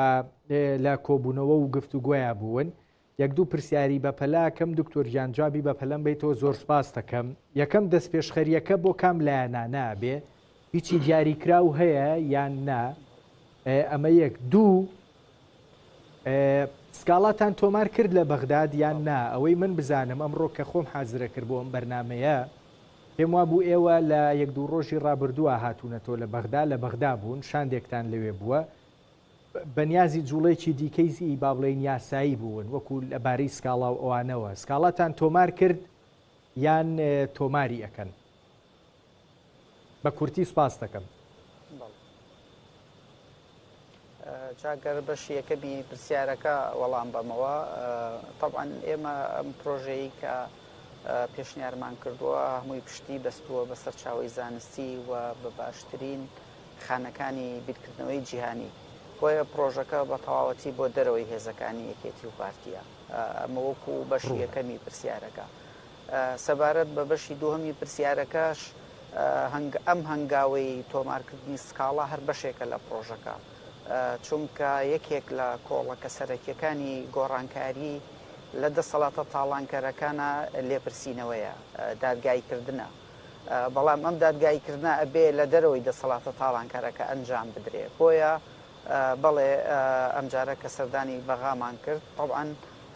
لە کۆبوونەوە و گفتوگۆیا بوون یەک دوو پرسیاری بەپەلە ئەکەم دکتۆر گیان جوابی بەپەلەم بەیتەوە زۆر سوپاست دەکەم یەکەم دەستپێشخەریەکە بۆ کام لایەنانە ئەبێ هیچی دیاریکراو هەیە یان نا ئەمە یەک دوو سکاڵاتان تۆمار کرد لە بەغداد یان نا؟ ئەوەی من بزانم ئەمڕۆ کە خۆم حازرە کرد بۆ ئەم بەرنامەیە پێم وابوو ئێوە لە یەک دوو ڕۆژی ڕابردووە هاتوونەتەوە لە بەغدا لە بەغدا بوون شاندێکتان لەوێ بووە بەنیازی جوڵەیەکی دیکەی با بڵێین یاسایی بوون وەکو لەبارەی سکاڵا و ئەوانەوە سکاڵاتان تۆمار کرد یان تۆماری ئەکەن؟ بە کورتی سوپاست دەکەم. جا گەر بەشی یەکەمی پرسیارەکە وەڵام بەمەوە، تەبعەن ئێمە ئەم پرۆژەیەی کە پێشنیارمان کردووە هەمووی پشتی بەستووە بە سەرچاوەی زانستی و بە باشترین خانەکانی بیرکردنەوەی جیهانی، بۆیە پرۆژەکە بە تەواوەتی بۆ دەرەوەی هێزەکانی یەکێتی و پارتییە. ئەمە وەکو بەشی یەکەمی پرسیارەکە. سەبارەت بە بەشی دووهەمی پرسیارەکەش، ئەم هەنگاوەی تۆمارکردنی سکاڵا هەر بەشێکە لە پڕۆژەکە، چونکە یەکێک لە کۆڵەکە سەرەکییەکانی گۆڕانکاری لە دەسەڵاتە تاڵانکەرەکانە لێپرسینەوەیە، دادگاییکردنە. بەڵام ئەم دادگاییکردنە ئەبێ لە دەرەوەی دەسەڵاتە تاڵانکەرەکە ئەنجام بدرێ. بۆیە بەڵێ ئەمجارە کە سەردانی بەغامان کرد، تەبعەن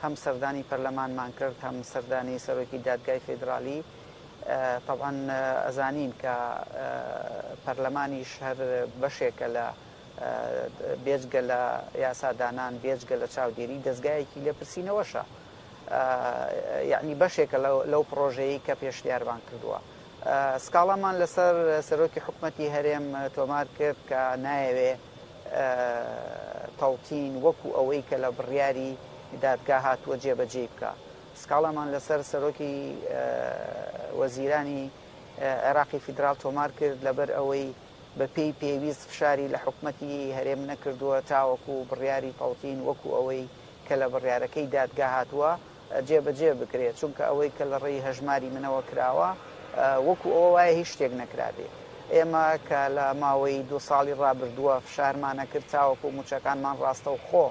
هەم سەردانی پەرلەمانمان کرد، هەم سەردانی سەرۆکی دادگای فیدرالی، تەبعەن ئەزانین کە پەرلەمانیش هەر بەشێکە لە بێجگە لە یاسادانان، بێجگە لە چاودێری دەزگایەکی لێپرسینەوەشە. یەعنی بەشێکە لەو پڕۆژەیەی کە پێشنیارمان کردووە. سکاڵامان لەسەر سەرۆکی حکومەتی هەرێم تۆمار کرد کە نایەوێ تەوتین وەکو ئەوەی کە لە بڕیاری دادگا هاتووە جێبەجێی بکا. سکاڵامان لەسەر سەرۆکی وەزیرانی عێراقی فیدراڵ تۆمار کرد لەبەر ئەوەی بەپێی پێویست فشاری لە حکومەتی هەرێم نەکردووە تاوەکو بڕیاری تەوتین وەکو ئەوەی کە لە بڕیارەکەی دادگا هاتووە جێبەجێ بکرێت، چونکە ئەوەی کە لە ڕێی هەژماری منەوە کراوە وەکو ئەوە وایە هیچ شتێک نەکرابێ. ئێمە کە لە ماوەی دوو ساڵی ڕابردووە فشارمان ئەکرد تاوەکو مووچەکانمان ڕاستەوخۆ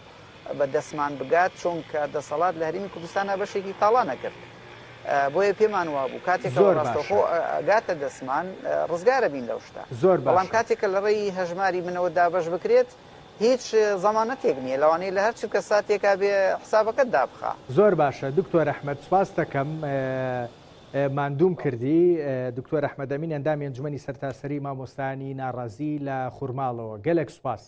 بە دەستمان بگات، چونکە دەسەڵات لە هەرێمی کوردستانا بەشێکی تاڵان ئەکرد. بۆیە پێمان وابوو کاتێک کە زۆر ڕاستەوخۆ باشە. ئەگاتە دەستمان ڕزگارە بین لەو شتە. زۆر بەڵام باشە. کاتێک کە لە ڕێی هەژماری منەوە دابەش بکرێت هیچ زەمانەتێک نییە، لەوانەیە لە هەر چرکە ساتێکا بێ حسابەکەت دابخا. زۆر باشە دکتۆر ئەحمەد سوپاست دەکەم ماندووم کردی. دکتۆر ئەحمەد ئەمین ئەندامی ئەنجومەنی سەرتاسەری مامۆستایانی ناڕازی لە خورماڵەوە گەلێک سوپاس.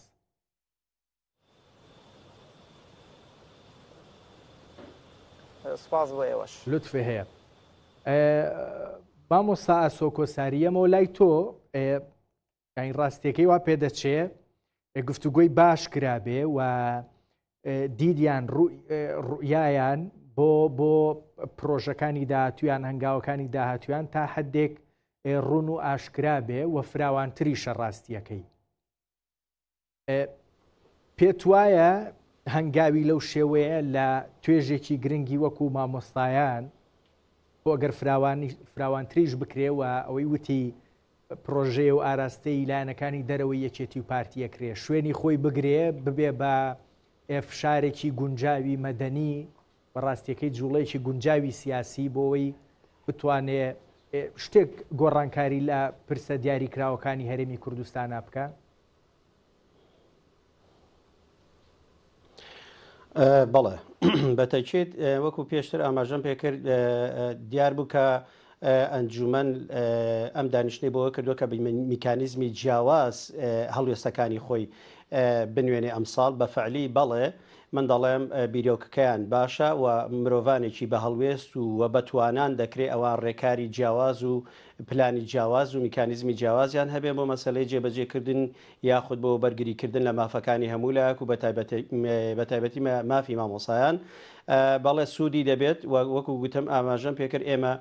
سوپاس بۆ ئێوەش. لوتفێ هەیە. مامۆستا ئاسۆ کۆساریەمەوە لای تۆ یانی ڕاستیەکەی وا پێدەچێ گفتوگۆی باش کرابێ و دیدیان ڕوئیایان بۆ بۆ پرۆژەکانی داهاتویان هەنگاوەکانی داهاتویان تا حدێک ڕون و ئاشکرا بێ و فراوانتریشە ڕاستیەکەی پێت وایە هەنگاوی لەو شێوەیە لە توێژێکی گرنگی وەکو مامۆستایان بۆ ئەگەر فراوانتریش بکرێ و ئەوەی وتی پرۆژەیە و ئاراستەی لایەنەکانی دەرەوەی یەکێتی و پارتیە کرێ شوێنی خۆی بگرێ ببێ بە فشارێکی گونجاوی مەدەنی بە ڕاستیەکەی جوڵەیەکی گونجاوی سیاسی بۆەوەی بتوانێ شتێک گۆڕانکاری لە پرسە دیاریکراوەکانی هەرێمی کوردستانە بکە؟ بەڵێ بەتەکیت وەکو پێشتر ئاماژەم پێکرد دیار بوو کە ئەنجومەن ئەم دانیشتنەی بۆ کردووە کە میکانیزمی جیاواز هەڵوێستەکانی خۆی بنوێنێ ئەمساڵ بە فعلی بەڵێ من دەڵێم بیرۆکەکەیان باشە و مرۆڤانێکی بە هەڵوێست و و بەتوانان دەکرێ ئەوان ڕێکاری جیاواز و پلانی جیاواز و میکانیزمی جیاوازیان هەبێ بۆ مەسەلەی جێبەجێکردن یاخود بۆ بەرگریکردن لە مافەکانی هەموو لایەک و بەتایبەتی مافی مامۆسایان بەڵێ سوودی دەبێت وەکو گوتم ئاماژەم پێکرد ئێمە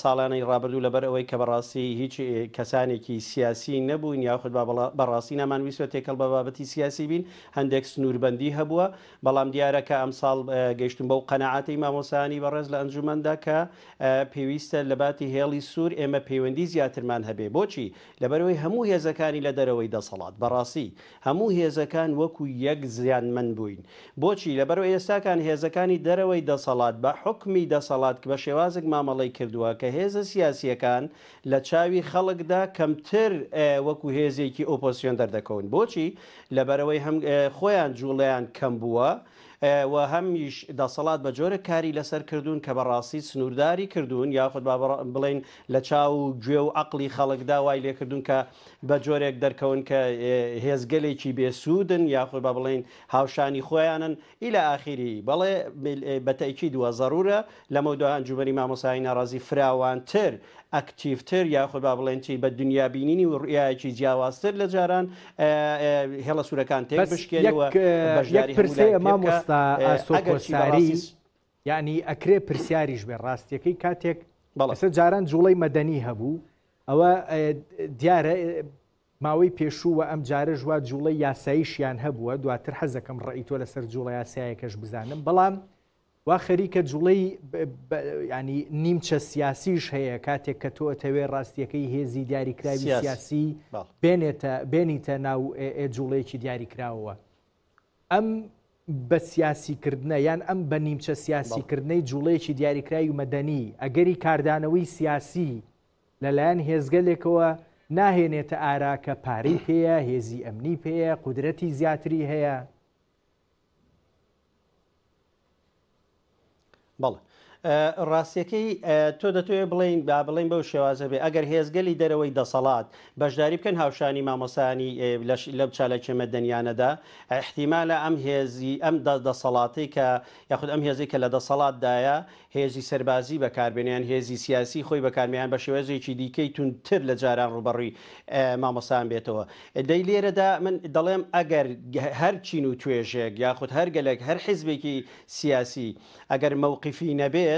ساڵانەی ڕابردوو لەبەر ئەوەی کە بەڕاستی هیچ کەسانێکی سیاسی نەبووین یاخود بەڕاستی نامان ویستوە تێکەڵ بە بابەتی سیاسی بین هەندێک سنووربەندی هەبووە بەڵام دیارە کە ئەمساڵ گەیشتون بەو قەناعەتەی مامۆستایانی بەڕێز لە ئەنجومەندا کە پێویستە لە باتی هێڵی سوور ئێمە پەیوەندی زیاترمان هەبێ. بۆچی؟ لەبەرئەوەی هەموو هێزەکانی لە دەرەوەی دەسەڵات، بەڕاستی هەموو هێزەکان وەکو یەک زیانمەند بووین. بۆچی؟ لەبەرئەوەی ئێستاکان هێزەکانی دەرەوەی دەسەڵات بە حوکمی دەسەڵات بە شێوازێک مامەڵەی کردووە کە هێزە سیاسییەکان لە چاوی خەڵکدا کەمتر وەکو هێزێکی ئۆپۆزسیۆن دەردەکەون. بۆچی؟ لەبەرئەوەی هەم خۆیان جوڵەیان کەم بووە و هەمیش دەسەڵات بە جۆرێک کاری لەسەر کردوون کە بەڕاستی سنوورداری کردوون یاخود با بڵێین لە چاو و گوێ و عەقڵی خەڵکدا وای لێکردوون کە بە جۆرێک دەرکەون کە هێزگەلێکی بێ سوودن یاخود با بڵێین هاوشانی خۆیانن ئیلا ئاخیری. بەڵێ بە تەئکید وە زەرورە لەمەودوا ئەنجومەنی مامۆستایانی ناڕازی فراوانتر. ئەکتیڤتر یاخود با بڵێن چی بە دنیابینینی و ڕوئیایەکی جیاوازتر لە جاران هێڵە سوورەکان تێک بەس بشکێنێ یەک و یەک بەشداری هەموو پرس هەیە لایەک پێ بکا مامۆستا ئاسۆ ئەگەرچی کۆساری بەڕاستی یعنی ئەکرێ پرسیاریش بێ ڕاستیەکەی کاتێک بەڵێ. ئێستا جاران جوڵەی مەدەنی هەبوو ئەوە دیارە ماوەی پێشوو و ئەم جارەش وا جوڵەی یاساییشیان هەبووە دواتر حەزەکەم ڕەئی تۆ لەسەر جوڵە یاسایەکەش بزانم بەڵام وا خەریکە جوڵەی ینی نیمچە سیاسیش هەیە کاتێک کە تۆ ئەتەوێ ڕاستیەکەی هێزی دیاریکراوی سیاسی بێنێتە بێنیتە ناو جوڵەیەکی دیاریکراوە ئەم بە سیاسیکردنە یان ئەم بە نیمچە سیاسیکردنەی جوڵەیەکی دیاریکراوی مەدەنی ئەگەری کاردانەوەی سیاسی لەلایەن هێزگەلێکەوە ناهێنێتە ئارا کە پارەی پێیە، هێزی ئەمنی پێیە، قودرەتی زیاتری هەیە. بەڵێ. ڕاستیەکەی تۆ دەتەوێت بڵێین با بڵێین بەو شێوازە بێ ئەگەر هێزگەلی دەرەوەی دەسەڵات بەشداری بکەن هاوشانی مامۆستایانی لەم چالاکیە مەدەنیانەدا ئیحتیمالە ئەم هێزی ئەم دەسەڵاتەی کە یاخود ئەم هێزەی کە لە دەسەڵاتدایە هێزی سەربازی بەکاربێنێ یان هێزی سیاسی خۆی بەکاربێنێ یان بە شێوازێکی دیکەی توندتر لە جاران ڕووبەڕووی مامۆستایان بێتەوە. دەی لێرەدا من دەڵێم ئەگەر هەر چین و توێژێک یاخود هەر گەلێک هەر حیزبێکی سیاسی ئەگەر مەوقیفی نەبێت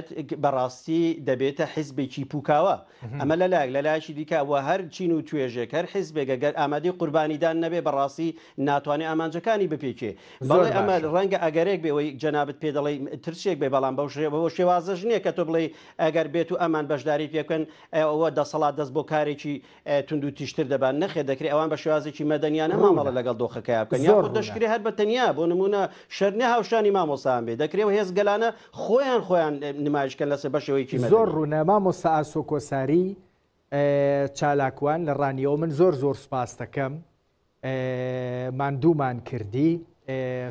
بەڕاستی دەبێتە حیزبێکی پوکاوە. ئەمە لە لایەک، لە لایەکی دیکە وە هەر چین و توێژێک، هەر حیزبێک ئەگەر ئامادەی قوربانیدان نەبێ بەڕاستی ناتوانێ ئامانجەکانی بپێکێ. زۆر بەڵێ ئەمە باشە. ڕەنگە ئەگەرێک بێ ئەوەی جەنابت پێ دەڵێی ترسێک بێ بەڵام بەو شێ بەو شێوازەش نییە کە تۆ بڵێی ئەگەر بێت و ئەمان بەشداری پێ بکەن ئەوە دەسەڵات دەست بۆ کارێکی توندوتیژتر دەبان. نەخێر دەکرێ ئەوان بە شێوازێکی مەدەنیانە مامەڵە ڕوونە. لەگەڵ دۆخەکەیا بکەن زۆر یاخود ڕوونە. دەشکرێ هەر بە تەنیا بۆ نموونە شەرت نییە هاوشانی مامۆستایان بێ دەکرێ ئەو هێزگەلانە خۆیان خۆیان نمایش کەن لەسەر بە شێوەیەکی زۆر مەدەنی. ڕوونە مامۆستا ئاسۆ کۆساری چالاکوان لە ڕانیەوە من زۆر زۆر سوپاستەکەم ماندوومان کردی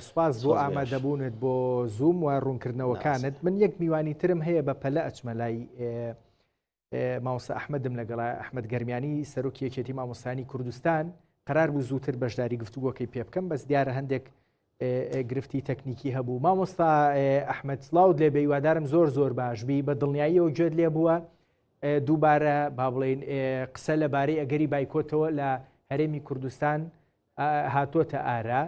سوپاس بۆ ئامادەبوونت بۆ زووم و ڕوونکردنەوەکانت من یەک میوانی ترم هەیە بە پەلە ئەچمە لای مامۆستا ئەحمەدم لەگەڵە ئەحمد گەرمیانی سەرۆکی یەکێتی مامۆستانی کوردستان قرار بوو زووتر بەشداری گفتوگۆکەی پێ بکەم بەس دیارە هەندێک گرفتی تەکنیکی هەبوو مامۆستا ئەحمد سلااوت لێ بەیوادارم زۆر زۆر باش بی بە دڵنیاییەوە گوێت لێ بووە دووبارە با بڵێین قسە لەبارەی ئەگەری بایکۆتەوە لە هەرێمی کوردستان هاتۆتە ئارا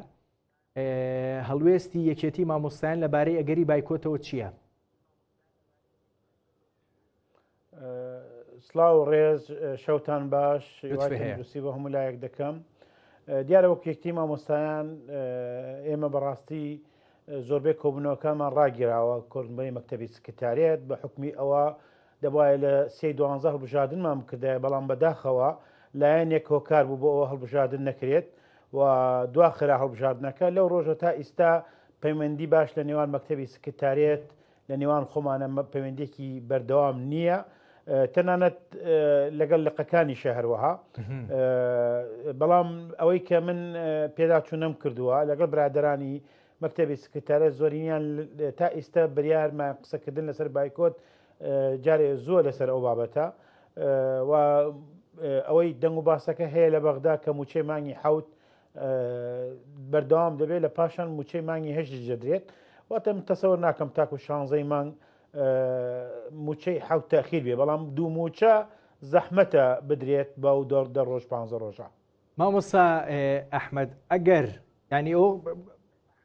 هەڵوێستی یەکێتی مامۆستایان لەبارەی ئەگەری بایکۆتەوە چییە؟ سلااو ڕێز شەوتان باش تەندروستی بۆ هەموو لایەک دەکەم دیارە وەک یەکتی مامۆستایان ئێمە بەڕاستی زۆربەی کۆبوونەوەکانمان ڕاگیراوە کۆبوونەوەی مەکتەبی سکرتاریەت بە حوکمی ئەوە دەبوایە لە سێی دوانزە هەڵبژاردنمان بکردایە بەڵام بەداخەوە لایەنێک هۆکار بوو بۆ ئەوە هەڵبژاردن نەکرێت و دواخرا هەڵبژاردنەکە لەو ڕۆژە تا ئیستا پەیوەندی باش لە نێوان مەکتەبی سکرتاریەت لە نێوان خۆمانە پەیوەندێکی بەردەوام نییە تەنانەت لەگەڵ لقەکانیشە هەروەها بەڵام ئەوەی کە من پێداچوونەم کردووە لەگەڵ برادرانی مەکتەبی سکرتارە زۆرینیان تا ئیستا بریارمان قسەکردن لەسەر بایکۆت جارێ زووە لەسەر ئەو بابەتە و ئەوەی دەنگ و باسەکە هەیە لە بەغدا کە موچەی مانگی حوت بەردەوام دەبێت لە پاشان موچەی مانگی هەشت دەدرێت واتە من تەسەوە ناکەم تاکو شانزەی مانگ موچەی حوت تاخیر بێ بەڵام دوو موچە زەحمەتە بدرێت بە و دە ڕۆژ پ ڕۆژە مامۆستا ئەحمد ئەگەر ینی ئەو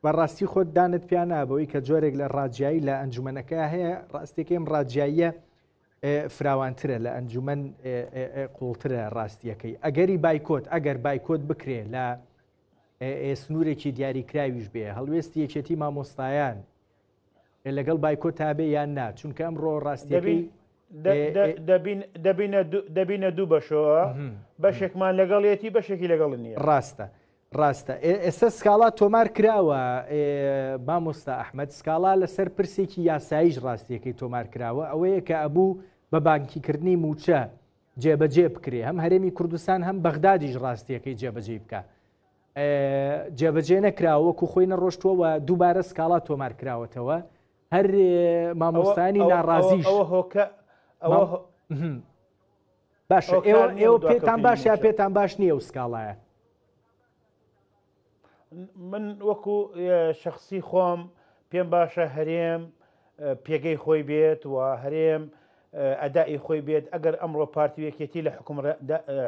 بەڕاستی خۆت دانت پیانا بەوەی کە جۆرێک لە ڕاجیایی لە ئەنجومەنەکە هەیە ڕاستێکم ڕاجیاییە فراوانترە لە ئەنجومەن قوڵترە ڕاستیەکەی ئەگەری بایکۆت ئەگەر بایکۆت بکرێ لە سنوورێکی دیاریکراویش بێ هەڵوێستی یەکێتی مامۆستایان لەگەڵ بایکۆت تابێ یان نا چونکە ئەمڕۆ ڕاستیەکەی دەبینە دوو بەشەوە بەشێکمان لەگەڵیەتی بەشێکی لەگەڵ نییە ڕاستە ڕاستە ئێستا سکاڵا تۆمار کراوە مامۆستا ئەحمد سکاڵا لەسەر پرسێکی یاساییش ڕاستیەکەی تۆمار کراوە ئەوەیە کە ئەبوو بە بانکیکردنی موچە جێبەجێ بکرێ هەم هەرێمی کوردستان هەم بەغدادیش ڕاستیەکەی جێبەجێ بکە جێبەجێ نەکراوە وەکو خۆی نەڕۆشتووە و دووبارە سکاڵا تۆمار کراوەتەوە هەر مامۆستانی ناڕازیش باشە ئێوە ئێوە پێتان باش یا پێتان باش نییە و سکاڵایە من وەکو شخصی خۆم پێم باشە هەرێم پێگەی خۆی بێت و هەرێم ئەدائی خۆی بێت ئەگەر ئەمڕۆ پارتی و یەکێتی لە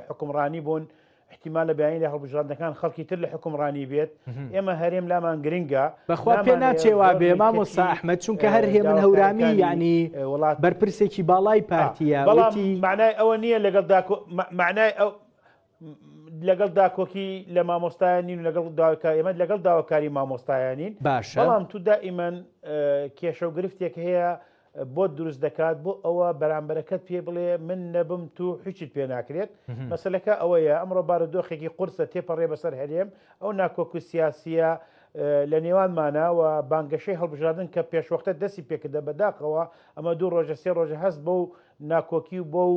حکومڕانی بوون احتیمال لە بەیانی لە هەڵبژاردنەکان خەڵکی تر لە حکومڕانی بێت ئێمە هەرێم لامان گرنگە بەخوا پێ ناچێ وا بێ مامۆستا ئەحمەد چونکە هەر هێمن هەورامی یعنی وڵات بەرپرسێکی باڵای پارتیە بەڵام معنای ئەوە نییە لەگەڵ داکۆ معنای ئەو لەگەڵ داکۆکی لە مامۆستایان نین و لەگەڵ داواکاری ئێمە لەگەڵ داواکاری مامۆستایانین باشە بەڵام تو دائیمەن کێشە و گرفتێک هەیە بۆت دروست دەکات بۆ ئەوە بەرامبەرەکەت پێ بڵێ من نەبم تو هیچت پێ ناکرێت مەسلەکە ئەوەیە ئەمڕۆ بارودۆخێکی قورسە تێپەڕێ بەسەر هەرێم ئەو ناکۆک و سیاسیە لە نێوانمانە و بانگەشەی هەڵبژاردن کە پێشوەختە دەستی پێکردە بەداخەوە ئەمە دوو ڕۆژە سێ ڕۆژە هەست بەو ناکۆکی و بەو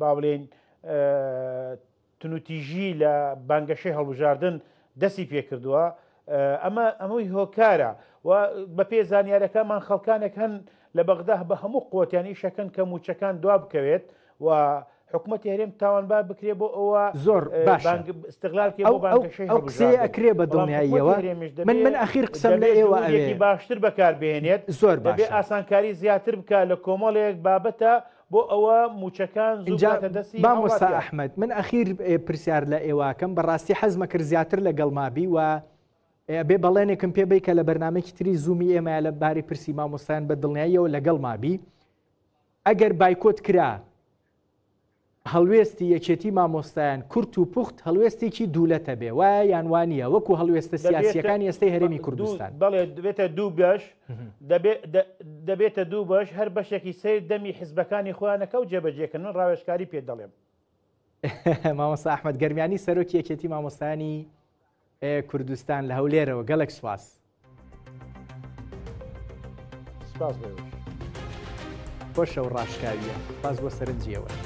با بڵێین تونوتیژی لە بانگەشەی هەڵبژاردن دەستی پێکردووە ئەمە ئەمەی هۆکارە و بەپێ زانیارەکانمان خەڵکانێک هەن لە بەغدا بە هەموو قوتیان ئیشەکەن کە موچەکان دوا بکەوێت و حکوومەتی هەرێم تاوانبار بکرێ بۆ ئەوە زۆر استغلال بۆ بانگەشەی ئەو قسەیە ئەکرێ بە دڵنیاییەوە من من ئەخیر قسەم لە ئێوە ئەوێ باشتر بەکاربهێنێت زۆر دەبێ ئاسانکاری زیاتر بکە لە کۆمەڵێک بابەتە بۆ ئەوە موچەکان زوو بگاتە دەستی مامۆستا هاوڵاتیان. ئەحمەد من ئەخیر پرسیار لە ئێوەکەم بەڕاستی حەزمە کرد زیاتر لەگەڵما بی و ئەبێ بەڵێنێکم پێ بی کە لە بەرنمەکی تری زوومی ئێمە لە باری پرسی مامۆستایان بە دڵنیاییەوە لەگەڵما بی ئەگەر بایکۆت کرا هەڵوێستی یەکێتی مامۆستایان کورت و پوخت هەڵوێستێکی دوولەتە بێ وایە یان وانە وەکو هەڵوێستە سیاسیەکانی ئێستەی هەرێمی کوردستان بەڵێ دەبێتە دوو بەش دەبێتە دوو بەش هەر بەشێکی سیر دەمی حزبەکانی خۆیانەکە و جێبەجێکردن من ڕاوێژکاری پێ دەڵێم. مامۆستا ئەحمەد گەرمیانی سەرۆکی یەکێتی مامۆستایانی کوردستان لە هەولێرەوە گەلک سواس. سپاس بۆ ئێوەش. خۆشە و ڕاشکاویە. سپاس بۆ سەرنجی ئێوەش.